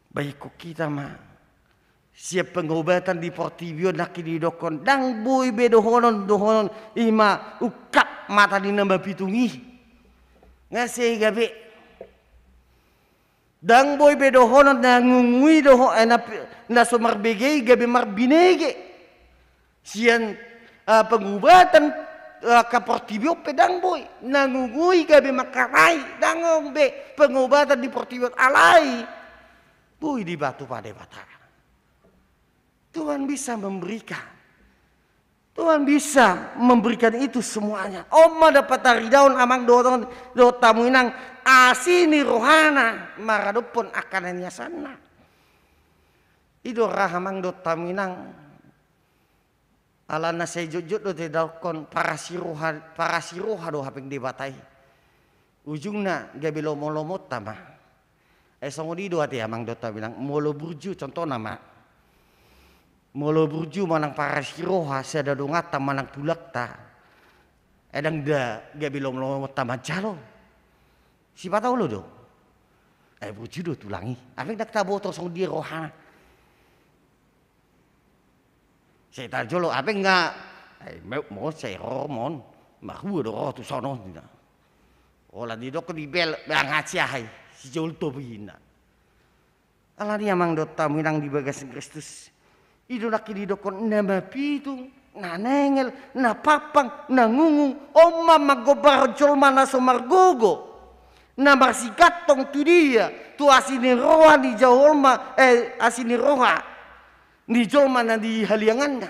Baen hon hita ma. Sian pengobatan di portibi on nangkin didokkon, ndang boi be dohonon, dohonon i ma ungkap mata ni na mapitung i. Nga sega be. Ndang boi be dohonon na ngungu i doho-, eh, na pi-, na so marbege i gabe marbinege. Sian, eh, pengobatan, eh, angka portibi on pe ndang boi. Na ngungu i gabe mangkatai, ndang adong be pengobatan di portibi on alai boi dipatupa Debata. Tuhan bisa memberikan. Tuhan bisa memberikan itu semuanya. On ma na pataridaon amang dohot, dohot hamu inang, asi ni rohana maradophon angka na niasanna. I do ra amang dohot hamu inang. Alana sai jotjot do didokkon parasiroha, parasiroha do hape Debata i. Ujungna gabe lomolomonta ma. Eh, songon i do ate amang dohot hamu inang, molo burju contohna ma. Molo burju manang parasiroha sada donganta manang tulangta. Eh, ndang da gabe lomolomonta manjalo. Sipata olo do. Ai burju do tulang i. Hape ndang taboto songon dia rohana. Sai tajolo hape nga, ai meuk mon, sai ro mon, marhua do ro tu sonon ninna. Holan didok dibel, bang haci ahai, sijolo topi ninna. Alani amang dohot hamu inang di bagasan Kristus. I do nangkin didokkon na mapitung, na nengel, na pampang, na ngungung, on ma manggombarhon jolma na so margogo. Na marsigantong tu dia, tu asi ni roha ni jolma, eh, asi ni roha ni jolma na di halianganna.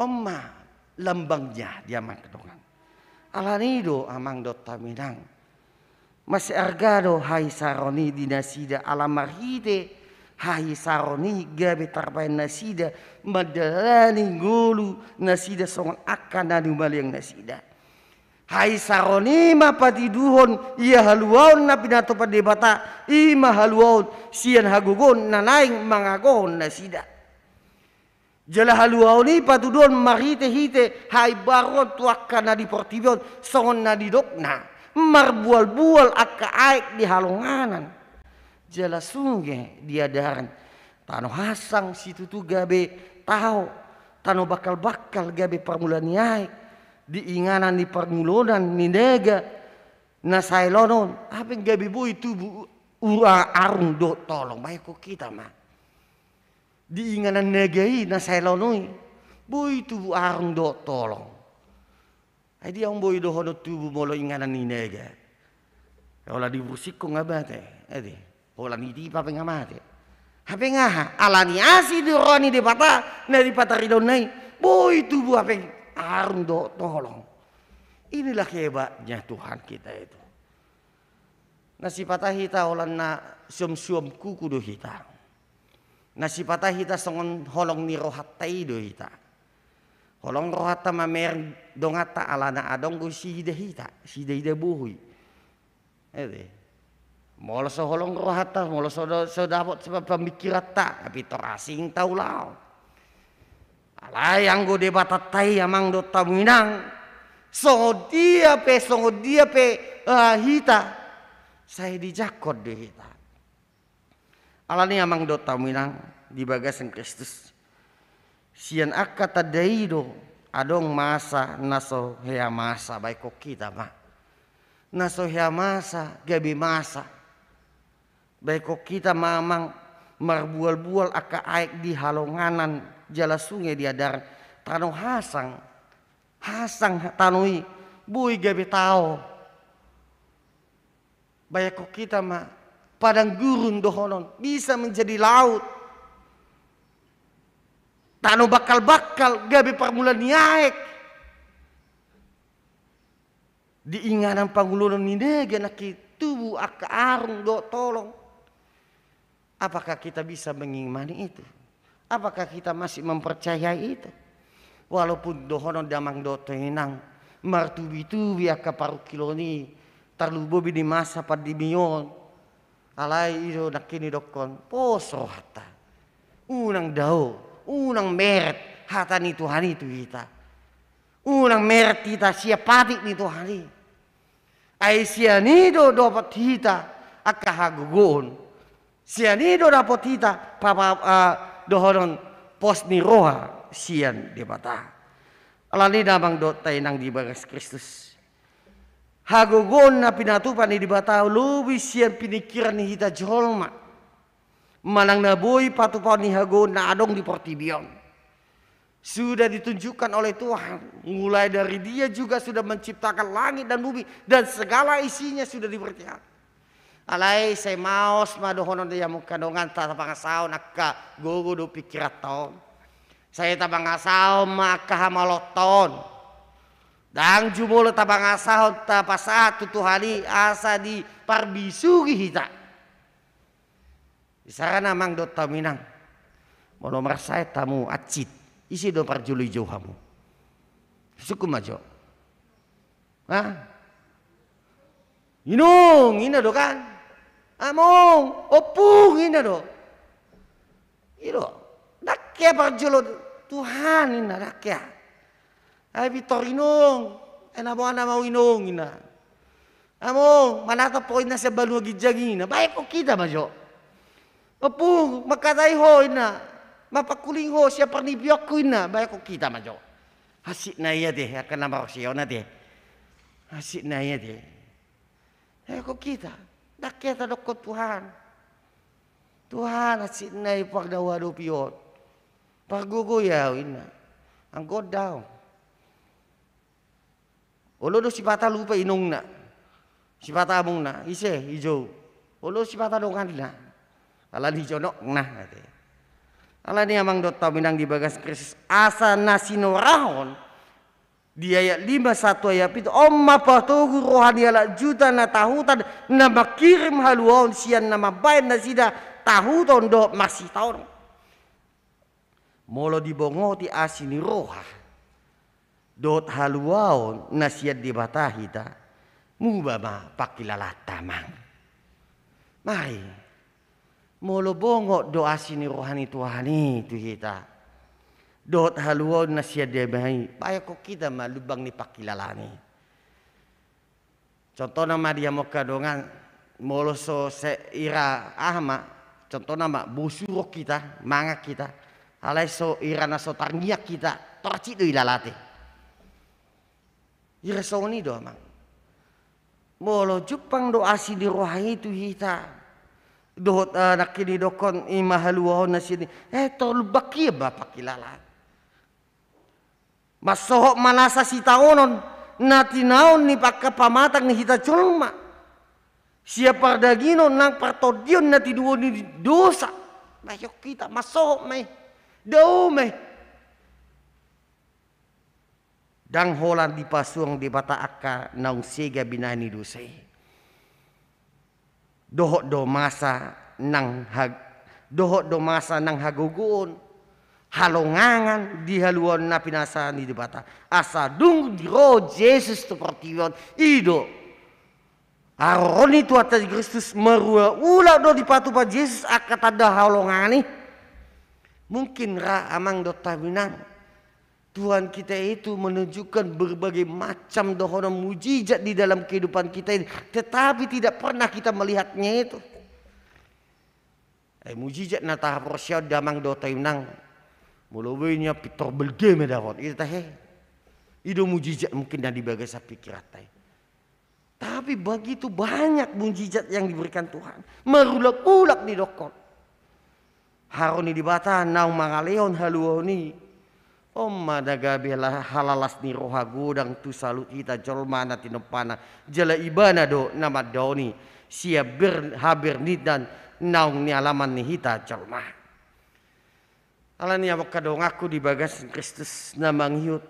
On ma lambangna di amang dongan. Alani do amang dohot hamu inang. Masiarga do hahisaron i di nasida ala marhite hahisaron i gabe tarbaen nasida mandalani ngolu nasida songon angka na di maliang nasida. Hahisaron i ma patiduhon ia haluaon na pinatupa Debata, i ma haluaon sian hagogoon na naeng mangagohon nasida. Jala haluaon i patuduhon marhitehite haimbaruon tu angka na di portibi on, songon na nidokna, marbualbual angka aek di halonganan. Jala sunge di adaran, tano hasang situtu gabe tao, tano bangkalbangkal gabe parmula ni aek, di inganan ni parngoluon ni naga na saelon on, hape gabe boi tubu ura arung dohot tolong, baen hita ma. Di inganan naga i na saelon on i, boi tubu arung dohot tolong. Ai dia on boi dohonon tubu molo inganan ni naga? Holan dibursikhon nga mate, ate. Holan ditipa pe nga mate. Hape nga aha? Alani asi ni roha ni Debata na dipataridahonna i, boi tubu hape arung dohot tolong. Inilah hebatnya Tuhan kita itu. Na sipata hita holan na suamsuam kuku do hita. Na sipata hita songon holong ni rohanta i do hita. Holong rohanta mamereng donganta ala na adong do siida hita, siida-ida bohi. Ede. Molo so holong rohanta, molo so da-, so dapot sebab pamikiranta, na pintor asing taulahon. Alai anggo Debatanta i amang dohot hamu inang, songon dia pe, songon dia pe, eh, hita, sai dijangkon do hita. Alani amang dohot hamu inang di bagasan Kristus. Sian angka tanda i do, adong masa na so hea masa, baen hita ma. Na so hea masa, gabe masa. Baen hita ma amang, marbualbual angka aek di halonganan jala sunge di adaran. Tano hasang, hasang tano i, boi gabe tao. Baen hita ma, padang gurun dohonon, bisa menjadi laut. Tano bangkalbangkal, gabe parmula ni aek. Di inganan pangulon ni naga nangkin tubu angka arung dohot tolong. Apakah kita bisa mengimani itu? Apakah kita masih mempercayai itu? Walaupun dohonon damang dohot inang, martubi-tubi angka parungkilon i, tarlumobi di masa pandemi on. Alai i do nangkin didokkon, pos rohanta. Unang dao, unang meret hata ni Tuhan i tu hita. Unang meret hita sian patik ni Tuhan i. Ai sian i do dapot hita angka hagogoon. Sian i do dapot hita papa, ah, dohonon pos ni roha sian Debata. Alani damang dohot inang di bagas Kristus. Hagogoon na pinatupa ni Debata lobi sian pinikiran ni hita jolma. Manang na boi patupaon ni hagogoon na adong di portibi on. Sudah ditunjukkan oleh Tuhan, mulai dari Dia juga sudah menciptakan langit dan bumi, dan segala isinya sudah dibertikan. Alai sai maos ma dohonon di hamu angka dongan, tapangasahon angka gogo dohot pikiranta on. Sai tapangasahon ma angka hamalotta on. Ndang jumolo tapangasahon tapasahat tu Tuhan i asa diparbisuhi hita. Isarana amang dohot hamu inang. Molo marsahat hamu hansit, ise do parjolo dijou hamu? Sungkun ma jo. Ha? Inong, ninna do kan? Among, ompung, ninna do. I do. Ndang hea parjolo Tuhan, ninna, ndang hea. Ai pintor inong, ai na boha nama au inong, ninna. Among, manatap ho inna sian banua ginjang i, na baen hon hita ma jo. Ompung, mangkatai ho inna, mangkuling ho sian parnipionku inna, baen hon hita ma jo. Hansit na i ate, angka na marosiona ate. Hansit na i ate. Baen hon hita. Ndang hea tadokkon Tuhan. Tuhan, hansit na i pang na huadopi on. Pargogoi ahu inna. Anggo on daong. Olo do sipata lupa inongna, sipata amongna, ise, i jou. Olo sipata donganna, ala ni jonokna ate. Ala ni amang dohot hamu inang di bagas Kristus, asa na sinorahon di ayat lima sahat tu ayat pitu, on ma patogu roha ni halak Juda na tahutan, na mangkirim haluaon sian na mambaen nasida tahuton dohot marsitaonon. Molo dibongoti asi ni roha dohot haluaon na sian Debata hita, muba ma pangkilalaanta amang. Mari, molo bongot do asi ni roha ni Tuhan i tu hita dohot haluaon na sian Debata i, baen hon hita ma lumbang ni pangkilalaan i. Contohna ma di hamu angka dongan, molo so se-, ira aha ma, contohna ma, bosur hita, mangan hita, alai so ira na so tarngiang hita, torcik do ilala ate. Ira songon i do amang. Molo jumpang do asi ni roha i tu hita, dohot, eh, nangkin didokkon i ma haluaon na sian i, eh, tor lumbang hian ma pangkilalaan. Mansohot ma nasa sitaonon na tinaon ni angka pamatang ni hita jolma sian pardagingon nang partondion na tinubuhon ni dosa. Baen hon hita, mansohot ma i, dao ma i. Ndang holan dipasuang Debata angka naung sega binahen ni dosa i. Dohot do masa nang hag-, dohot do masa nang hagogoon, halongangan di haluaon na pinasa ni Debata. Asa dung ro Jesus tu portibi on, i do haroro ni Tuhanta Kristus, marulakulak do dipatupa Jesus angka tanda halongangan i. Mungkin ra amang dohot hamu inang, Tuhan kita itu menunjukkan berbagai macam dohonon mujizat di dalam kehidupan kita ini, tetapi tidak pernah kita melihatnya itu. Eh, mujizat na tahaporseai damang dohot inang, molo boi nian pintor belge ma dapot, i do tahe. I do mujizat mungkin na di bagasan pikiranta i. Tapi begitu banyak mujizat yang diberikan Tuhan. Marulakulak didokkon. Haroro ni Debata naung mangalehon haluaon i. On ma na gabe la-, halalas ni roha godang tu saluhut hita jolma na tinompana. Jala Ibana do na mandao i sian ber-, habernitan naung nialaman ni hita jolma. Ala ni i amang dohot inangku di bagasan Kristus na mangihut,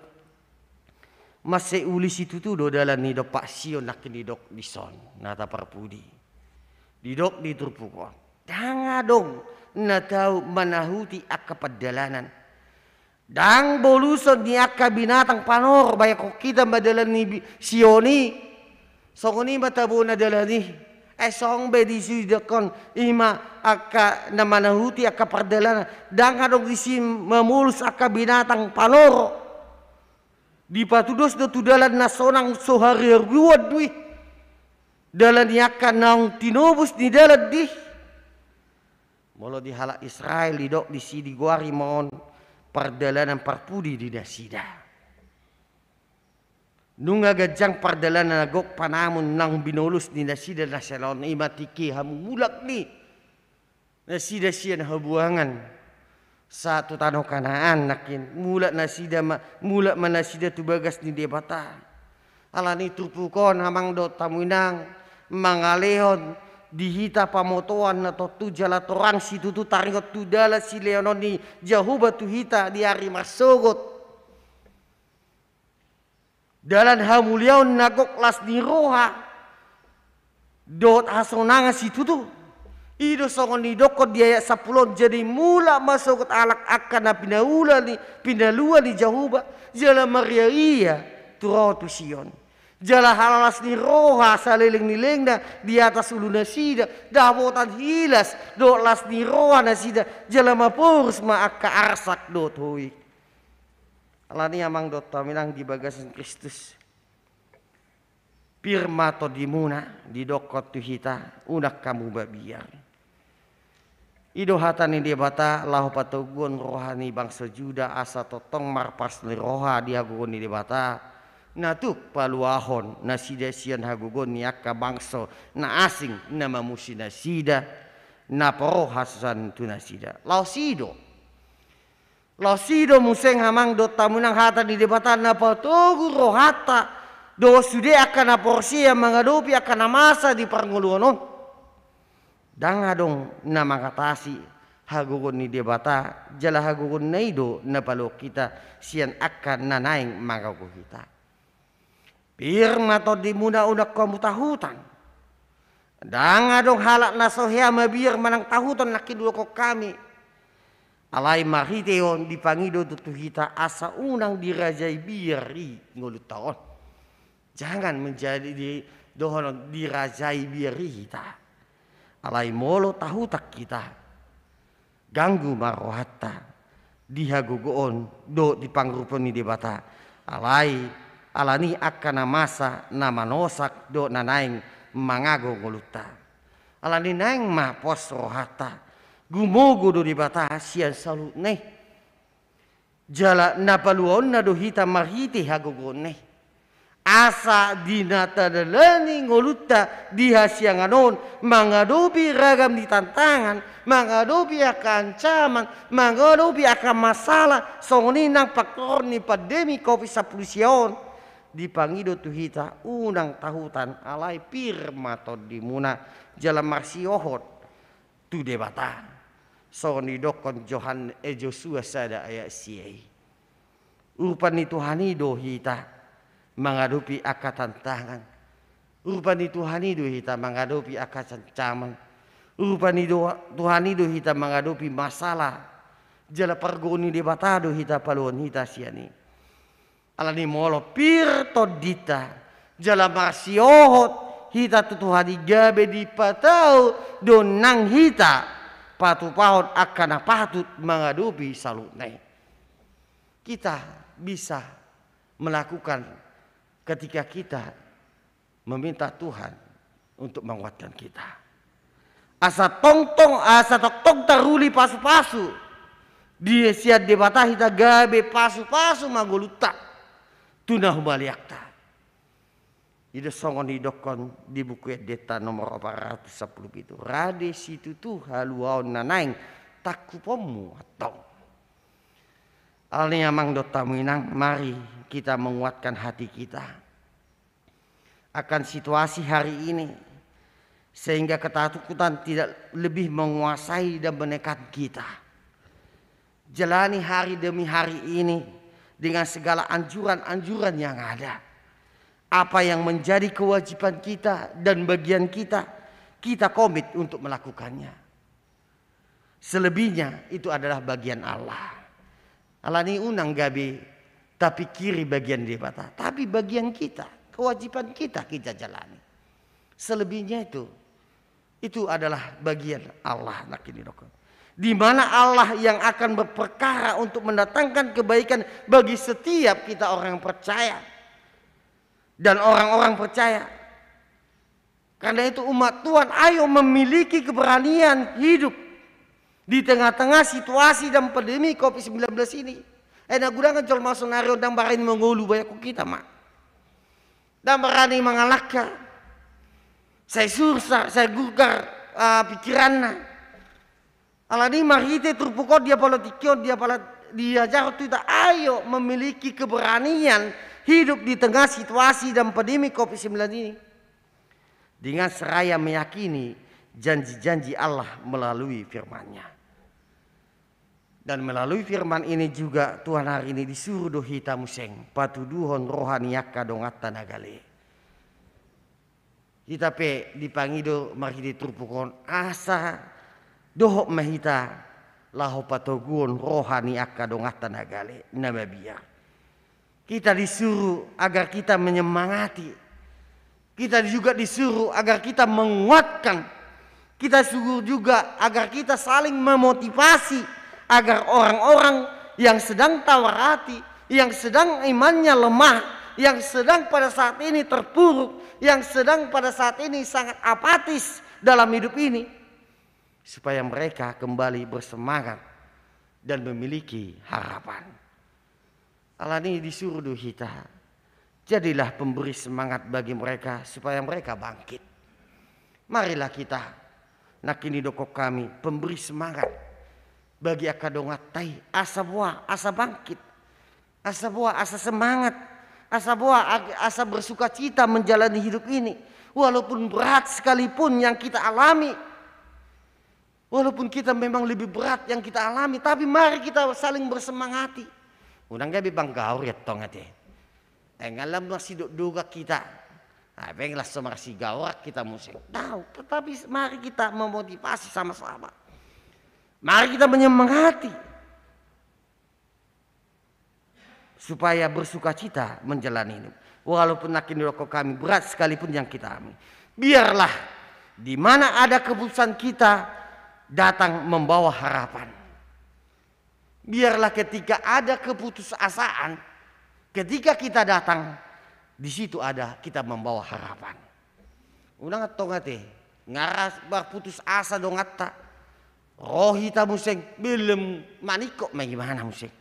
mansai uli situtu do dalan ni dompak Sion nangkin didok dison, na taparpudi. Didok di turpuk on. Ndang adong na tau manahuti angka pardalanan. Ndang boluson ni angka binatang panoror, baen hon hita ma dalan ni bi-, Sion i. Songon i ma tabo na dalan i. Ai songon be disi didokkon i ma angka na manahuti angka pardalanan. Ndang adong disi mamolus angka binatang panoror. Dipatudos do tu dalan na sonang so haruaruan do i. Dalan ni angka naung tinobus ni dalan i. Molo di halak Israel didok disi digoari ma on pardalanan parpudi di nasida. Nunga ganjang pardalanan na gok panamun naung binolus ni nasida na siala on, i ma tingki hamumulak ni nasida sian habuangan sahat tu tano Kanaan nangkin, mulak nasida ma, mulak ma nasida tu bagas ni Debata. Ala ni i turpuk on amang dohot hamu inang, mangalehon di hita pamotoan na tontu jala torang situtu taringot tu dalan silehon ni Jahowa tu hita di ari marsogot. Dalan hamuliaon na gok las ni roha dohot hasonangan situtu. I do songon nidokkon di ayat sampulu on, jadi mulak ma sogot halak angka na pinaula ni, pinalua ni Jahowa, jala marria ia tu ro tu Sion. Jala halalas ni roha saleleng ni lelengna di atas ulu nasida, dapotan hilas dohot las ni roha nasida, jala maporus ma angka arsak dohot hoik. Ala ni i amang dohot hamu inang di bagasan Kristus. Pir ma tondimuna, didokkon tu hita, unang hamu mabiar. I do hata ni Debata laho patoguhon roha ni bangso Juda asa tongtong marpars ni roha di hagogoon ni Debata, na tuk paluahon nasida sian hagogoon ni angka bangso na asing na mamusi nasida, na poro hasusaan tu nasida. Laos i do. Laos i do muse amang dohot hamu inang hata ni Debata na patogu rohanta dohot sude angka na porsea mangadopi angka na masa di parngoluon on. Ndang adong na mangatasi hagogoon ni Debata, jala hagogoonna i do na paluahon hita sian angka na naeng mangago hita. Pir ma tondimuna, unang hamu tahutan. Ndang adong halak na so hea mabiar manang tahuton nangkin didokkon hami. Alai marhite on dipangido do tu hita asa unang dirajai biar i ngolunta on. Jangan menjadi di, dohonon dirajai biar i hita. Alai molo tahutan hita, ganggu ma rohanta di hagogoon dohot di pangurupion ni Debata. Alai, alani angka na masa na manosak dohot na naeng mangago ngolunta. Alani naeng ma pos rohanta. Gumogo do Debata sian saluhutna i. Jala na paluaonna do hita marhite hagogoonna i. Asa di na tadalani ngolunta di hasiangan on, mangadopi ragam ni tantangan, mangadopi angka ancaman, mangadopi angka masalah, songon i nang faktor ni pandemi covid sampulu sia on, dipangido tu hita unang tahutan, alai pir ma tondimuna jala marsiohot tu Debata. Songon didokkon Johan, eh, Josua sada ayat sia i. Urupan ni Tuhan i do hita mangadopi angka tantangan. Urupan ni Tuhan i do hita mangadopi angka ancaman. Urupan ni do-, Tuhan i do hita mangadopi masalah. Jala pargogo ni Debata do hita paluahon hita sian i. Alani molo pir tondinta jala marsiohot hita tu Tuhan i, gabe dipatau do nang hita patupahon angka na patut mangadopi saluhutna i. Kita bisa melakukan ketika kita meminta Tuhan untuk menguatkan kita. Asa tongtong, asa tongtong taruli pasupasu di sian Debata hita, gabe pasupasu ma ngolunta tu na humaliangta. I do songon didokkon di Buku Endenta nomor opat ratus sampulu pitu: Rade situtu haluaon na naeng tangkuponmu antong. Alani amang dohot hamu inang, mari kita menguatkan hati kita akan situasi hari ini, sehingga ketakutan tidak lebih menguasai dan menekan kita. Jalani hari demi hari ini dengan segala anjuran-anjuran yang ada. Apa yang menjadi kewajiban kita dan bagian kita, kita komit untuk melakukannya. Selebihnya itu adalah bagian Allah. Alani unang gabe tapikiri bagian Debata, tapi bagian kita, kewajiban kita kita jalani. Selebihnya itu, itu adalah bagian Allah, nangkin didokkon. Di mana Allah yang akan berperkara untuk mendatangkan kebaikan bagi setiap kita orang percaya dan orang-orang percaya. Karena itu, umat Tuhan, ayo memiliki keberanian hidup di tengah-tengah situasi dan pandemi covid sembilan belas ini. Eh, na godang jolma saonari on ndang barani mangolu, bayangkon hita ma. Ndang barani mangalangka. Sai sursa, sai gurgar, ah, pikiranna. Alani marhite turpuk on, di apala tingki on, di apala diajarhon tu hita, ayo memiliki keberanian hidup di tengah situasi dan pandemi covid sembilan ini. Dengan seraya meyakini janji-janji Allah melalui firman-Nya. Dan melalui firman ini juga Tuhan hari ini disuru do hita muse patuduhon roha ni angka donganta na gale. Hita pe dipangido marhite turpuk on asa dohot ma hita laho patoguhon roha ni angka donganta na gale, na mabiar. Kita disuruh agar kita menyemangati. Kita juga disuruh agar kita menguatkan. Kita suruh juga agar kita saling memotivasi agar orang-orang yang sedang tawar hati, yang sedang imannya lemah, yang sedang pada saat ini terpuruk, yang sedang pada saat ini sangat apatis dalam hidup ini, supaya mereka kembali bersemangat dan memiliki harapan. Alani disuruh do hita, jadilah pemberi semangat bagi mereka supaya mereka bangkit. Marilah kita, nangkin didok hami, pemberi semangat bagi angka dongan ta i, asa boha, asa bangkit, asa boha, asa semangat, asa boha, ag-, asa bersukacita menjalani hidup ini. Walaupun berat sekalipun yang kita alami, walaupun kita memang lebih berat yang kita alami, tapi mari kita saling bersemangati. Unang gabe banggaur ya tong ate. Enggak lah masih dok-doga kita. Nah, pengen lah sama si gawar kita musik. Tahu, tetapi mari kita memotivasi sama-sama. Mari kita menyemangati supaya bersukacita menjalani hidup. Walaupun nangkin didok hami berat sekalipun yang kita alami. Biarlah di mana ada keputusan kita datang membawa harapan. Biarlah ketika ada keputusasaan, ketika kita datang, di situ ada kita membawa harapan. Unang tong ate, ngaras berputus asa dongan ta. Roh hita museng, belum maningkok ma gimana museng.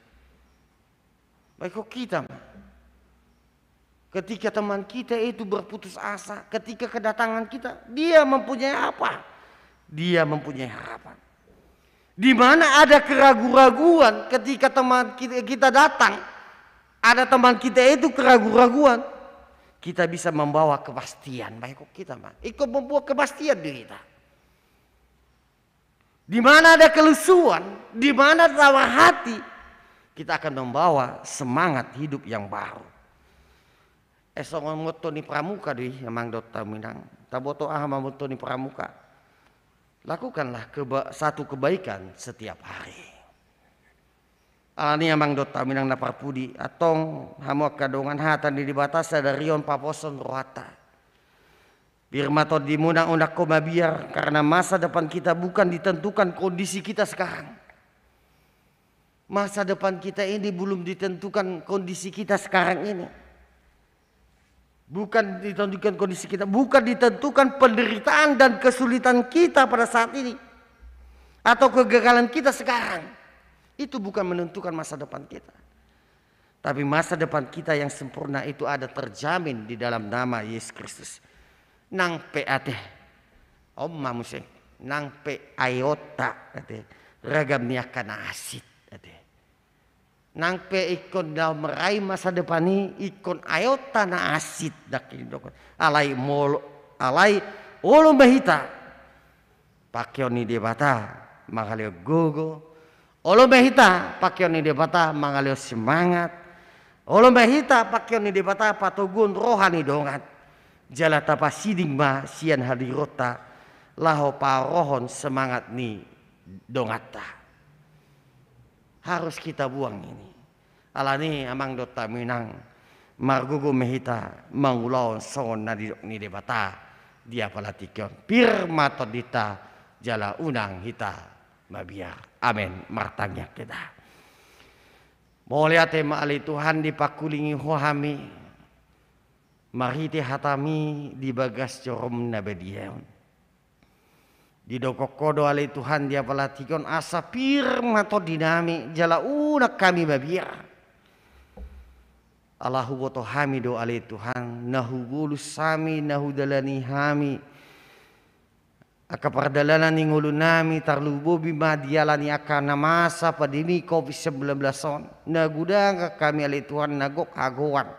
Baik kok kita ma. Ketika teman kita itu berputus asa, ketika kedatangan kita, dia mempunyai apa? Dia mempunyai harapan. Di mana ada keraguan-raguan, ketika teman kita, kita datang, ada teman kita itu keraguan-raguan, kita bisa membawa kepastian. Baik kok kita ma. Ikut membawa kepastian di kita. Di mana ada kelusuan, di mana tawar hati, kita akan membawa semangat hidup yang baru. Eh, songon motto ni Pramuka do i, amang dohot hamu inang. Taboto aha ma motto ni Pramuka? Lakukanlah keba-, satu kebaikan setiap hari. Alani amang dohot hamu inang na parpudi, antong hamu angka dongan, hata ni Debata sadari on paposhon rohanta. Pir ma tondimuna unang ho mabiar, karena masa depan kita bukan ditentukan kondisi kita sekarang. Masa depan kita ini belum ditentukan kondisi kita sekarang ini. Bukan ditentukan kondisi kita, bukan ditentukan penderitaan dan kesulitan kita pada saat ini. Atau kegagalan kita sekarang. Itu bukan menentukan masa depan kita. Tapi masa depan kita yang sempurna itu ada terjamin di dalam nama Yesus Kristus. Nang pe ate. Om ma muse. Nang pe aeonta ate. Ragam ni angka na asing ate. Nang pe ingkon na merai masa depan i, ingkon aeonta na asing, nangkin didok. Alai molo, alai olo ma hita pangkeon ni Debata mangalehon gogo. Olo ma hita pangkeon ni Debata mangalehon semangat. Olo ma hita pangkeon ni Debata patoguon roha ni dongan. Jala tapasiding ma sian hadironta laho paorohon semangat ni donganta. Harus kita buang ini. Alani amang dohot hamu inang, margogo ma hita mangulahon songon na nidok ni Debata di apala tingki on. Pir ma tondinta jala unang hita mabiar. Amen. Martangiang hita. Mauliate ma ale Tuhan dipangkulingi Ho hami marhite hataMi di bagas joroM na badia on. Didok Ho do ale Tuhan di apala tingki on asa pir ma tondinami jala unang hami mabiar. Ala huboto hami do ale Tuhan, na hubolus hami, na hudalani hami angka pardalanan ni ngolunami, tarlumobi ma dialani angka na masa pandemi covid sembilan belas on. Na godang hami ale Tuhan na gok hagoan.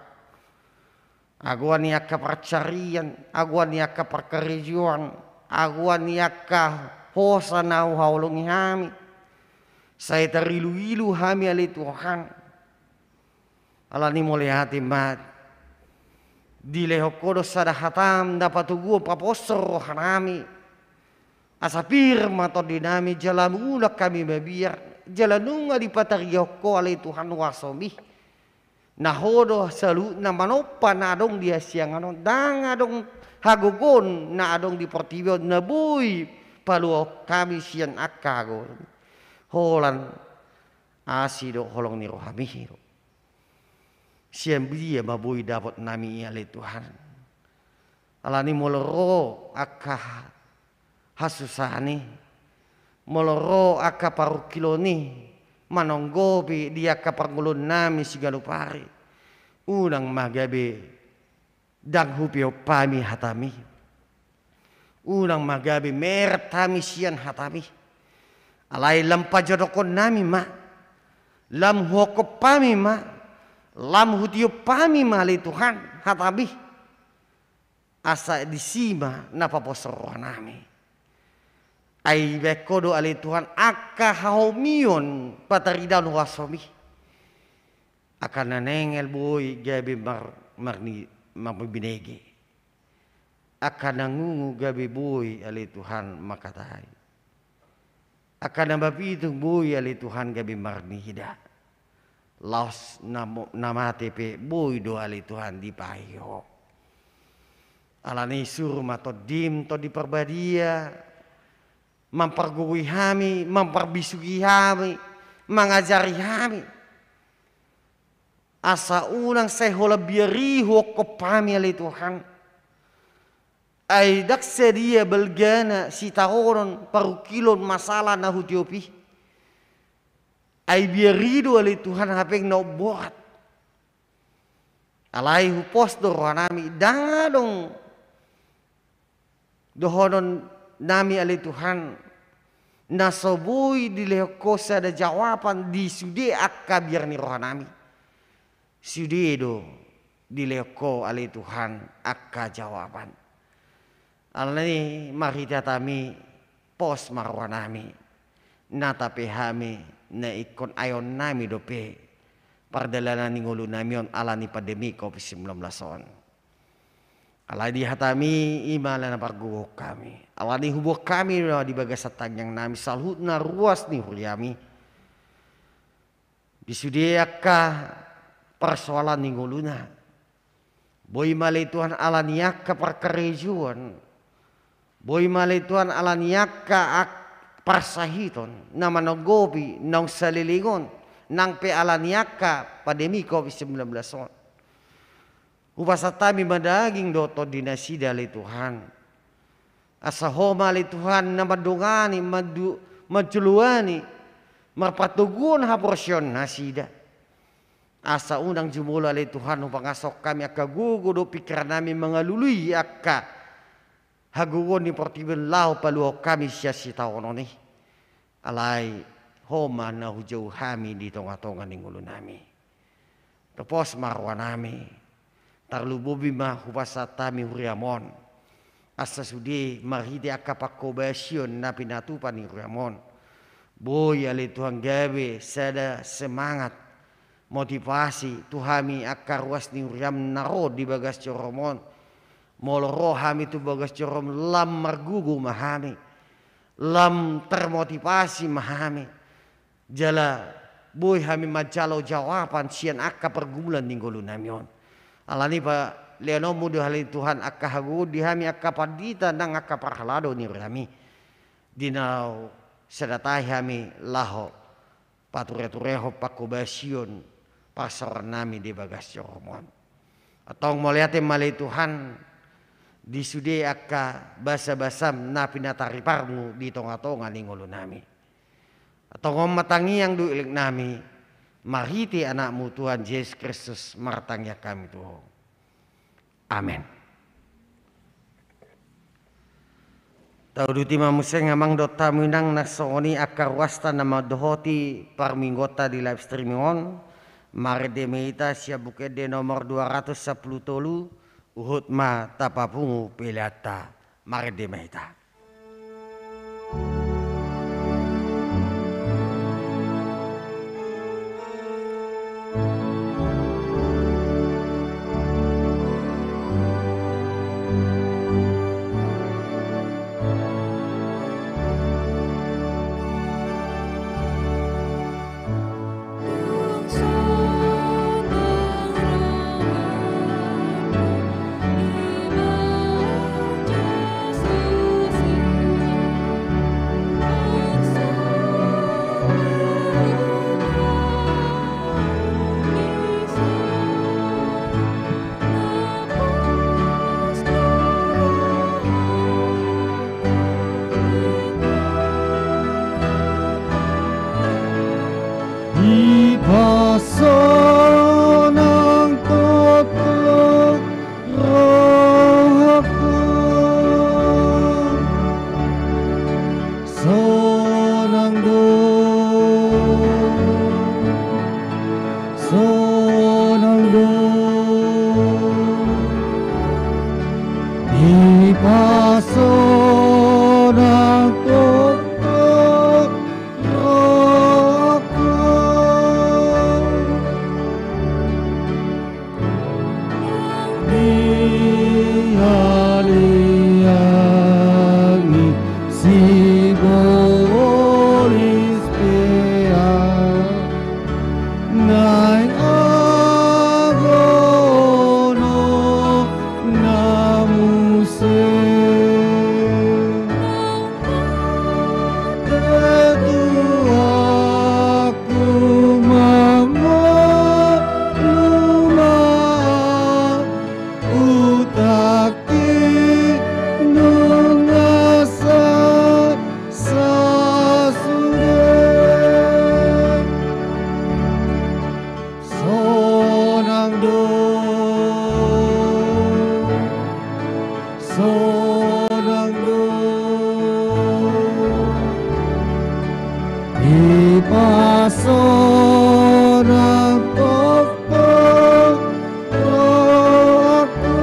Hagoan ni angka parcarian, hagoan ni angka parkarejoan, hagoan ni angka hosa na huhaholongi hami. Sai tariluilu hami ale Tuhan. Alani mauliate ma dilehon Ho do sada hataM na patoguon paposhon rohanami. Asa pir ma tondinami jala unang hami mabiar, jala nunga dipatariahon Ho ale Tuhan huasaMi. Na Ho do saluhutna manompa na adong di hasiangan on, ndang adong hagogoon na adong di portibi on na boi paluahon hami sian angka hagogoon. Holan asi dohot holong ni rohaMi do. Sian dia ma boi dapotnami i ale Tuhan? Alani molo ro angka hasusahan i, molo ro angka parungkilon i manonggopi di angka parngoluonnami siganup ari, unang ma gabe ndang hupeop hami hatami. Unang ma gabe meret hami sian hatami. Alai lam pajodokkonnami ma, lam huongkop hami ma, lam hutiop hami ma ale Tuhan hatami. Asa disi ma na paposhon rohanami. Ai baen Ho do ale Tuhan angka hahomion pataridaon huasomi. Angka na nengel boi gabe mar-, marni-, marbinege. Angka na ngungu gabe boi ale Tuhan mangkatai. Angka na mapitung boi ale Tuhan gabe marnida. Laos na mo-, na mate pe boi do ale Tuhan dipahi Ho. Alani suru ma Tondim, Tondi Parbadia, mampargogoi hami, mamparbisuhi hami, mangajari hami. Asa unang sai holan biar i huongkop hami ale Tuhan. Ai ndang sadia balgana sitaonon, parungkilon, masalah na hutiop i. Ai biar i do ale Tuhan hape na umborat. Alai hupos do rohanami, ndang adong dohononnami ale Tuhan na so boi dilehon Ho sada jawaban di sude angka biar ni rohanami. Sude do dilehon Ho ale Tuhan angka jawaban. Alani marhite hatami pos ma rohanami, na tape hami na ingkon aeonnami dope pardalanan ni ngolunami on alani pandemi covid sembilan belas on. Alai di hatami i ma na pargogohon hami. Alani huboan hami ma di bagasan tangiangnami saluhutna ruas ni huriami. Di sude angka parsoalan ni ngoluna. Boi ma ale Tuhan alani angka parkarejoan. Boi ma ale Tuhan alani angka ak-, parsahiton na manonggopi naung saleleng on, nang pe alani angka pandemi covid sembilan belas on. Hupasahat hami ma daging dohot tondi nasida ale Tuhan. Asa Ho ma ale Tuhan na mandongani, mandu-, manjoloani, marpatoguhon haporseaon nasida. Asa unang jumolo ale Tuhan hupangashon hami angka gogo dohot pingkirannami mangalului angka hagogoon ni portibi on laho paluahon hami sian sitaonon i. Alai Ho ma na hujou hami di tongatonga ni ngolunami. Topos ma rohanami. Tarlumobi ma hupasahat hami huriam on. Asa sude marhite angka panghobasion na pinatupa ni huriam on, boi ale Tuhan gabe sada semangat, motivasi tu hami angka ruas ni huriam na ro di bagas joroM on. Molo ro hami tu bagas joroM, lam margogo ma hami, lam termotivasi ma hami. Jala boi hami manjalo jawaban sian angka pergumulan ni ngolunami on. Alani pa lehononMu do ale Tuhan angka hagogoon di hami angka pandita nang angka parhalado ni huriami. Di na sada tahi hami laho patureturehon panghobasion parsaorannami di bagas joroM on. Antong mauliate ma ale Tuhan di sude angka basabasaM na pinatariparMu di tongatonga ni ngolunami. Antong on ma tangiang dohot eleknami, marhite AnakMu Tuhan Jesus Kristus martangiang hami tu Ho. Amen. Tauduti ma muse amang dohot hamu inang na songon i angka ruasta na mandohoti parmingguonta di live streaming on, marende ma hita sian Buku Ende nomor dua ratus sampulu tolu, huhut ma tapapungu peleanta. Marende ma hita. Sonang do dipasonang tongtong rohangku. Dihaliangi sibolis pea naeng agohononna muse. Tuhan, Tuhanku, mangolu ma, utakki nunga sai sasude. Sonang do, sonang do dipasonang tongtong rohangku.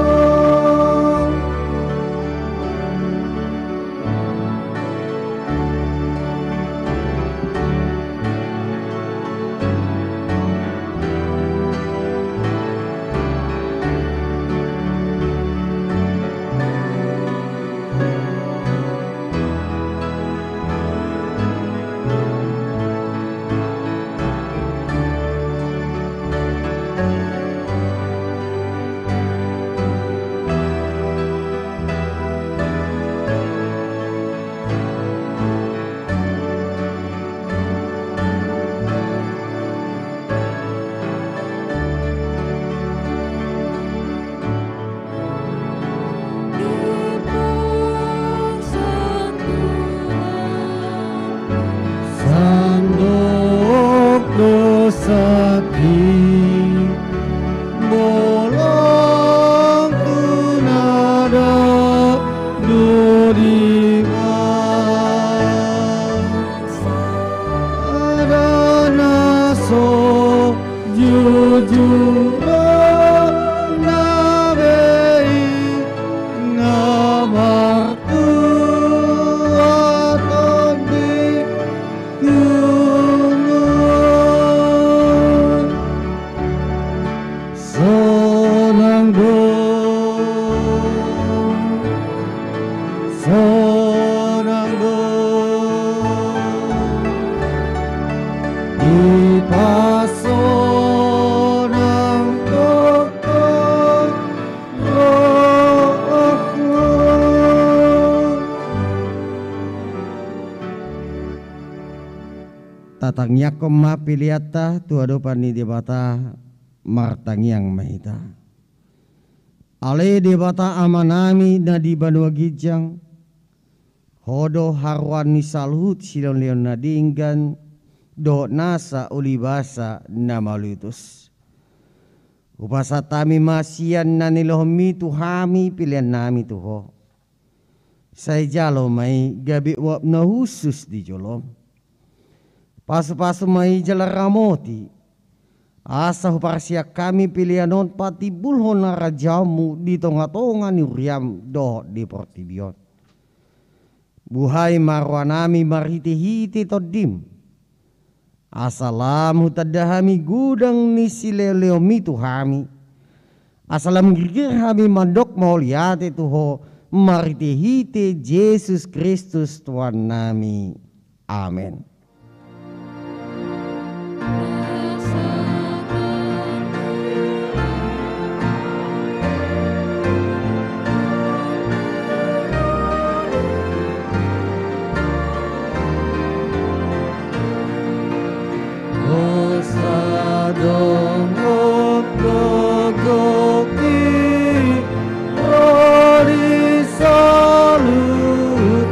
Sandok do sati bolongku na dao do di bagasan na so jujur do na bei na martua tondi. Tuhan, sonang do, sonang do dipasonang tongtong rohangku. Tatangiangkon ma peleanta tu adopan ni Debata. Martangiang ma hita. Ale Debata Amanami na di banua ginjang, Ho do haroan ni saluhut silehonlehon na denggan dohot nasa ulibasa na mauliutus. Hupasahat hami ma sian na nilehonMi tu hami peleannami tu Ho. Sai jalo ma i gabe uap na hushus di joloM. Pasupasu ma i jala ramoti, asa huparsian hami pelean on patimbulhon harajaonMu di tongatonga ni huriaM dohot di portibi on. Buhai ma rohanami marhitehite TondiM, asa lam hutanda hami godang ni silehonlehonMi tu hami, asa lam girgir hami mandok mauliate tu Ho marhitehite Jesus Kristus Tuhannami. Amen. Hosa dohot gogo i ro di saluhut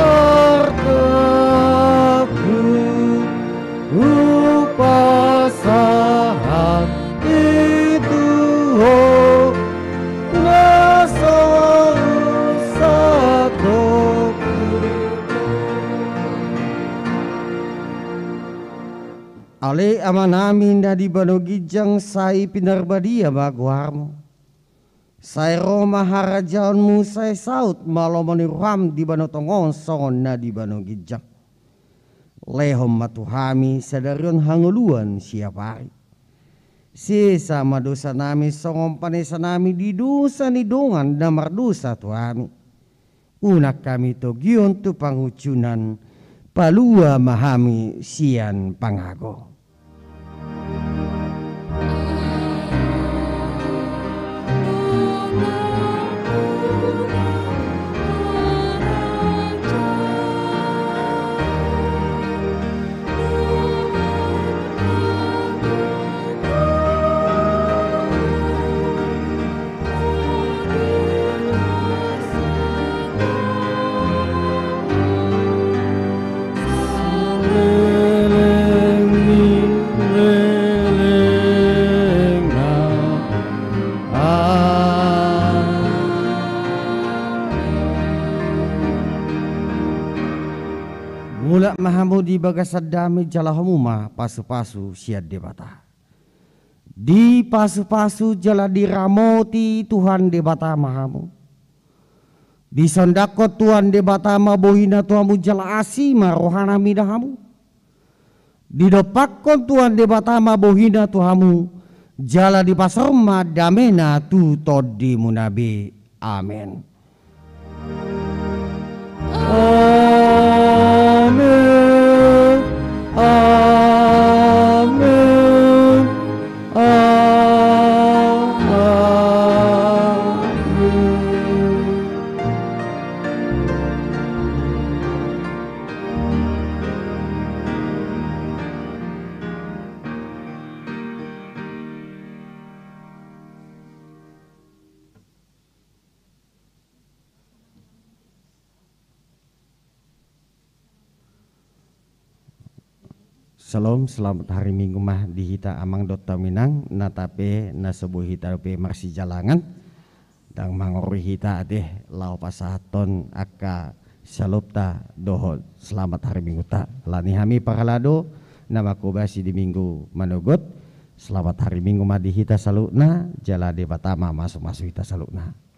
artangku. Ale Amanami na di banua ginjang, sai pinarbadia ma goarmu. Sai ro ma harajaonmu, sai saut ma lomo ni roham di banua tonga on songon na di banua ginjang. Lehon ma tu hami sadari on hangoluan siapari. Sesa ma dosanami songon panesanami di dosa ni dongan na mardosa tu hami. Unang hami togihon tu pangunjunan, palua ma hami sian pangago. Mulak ma hamu di bagasan dame jala hamu ma pasupasu sian Debata. Dipasupasu jala diramoti Tuhan Debata ma hamu. Disondangkon Tuhan Debata ma bohina tu hamu jala asi ma rohana mida hamu. Didompakkon Tuhan Debata ma bohina tu hamu, jala dipasaor ma damena tu tondimuna be. Amen. Amen. Amen. Amen. Syalom, selamat hari Minggu ma di hita amang dohot hamu inang, nang pe na so boi hita dope marsijalangan. Ndang mangorui hita ate laho pasahathon angka syalomta dohot selamat hari Mingguta. Alani hami parhalado na manghobasi di Minggu manogot. Selamat hari Minggu ma di hita saluhutna, jala Debata ma mamasu-masu hita saluhutna.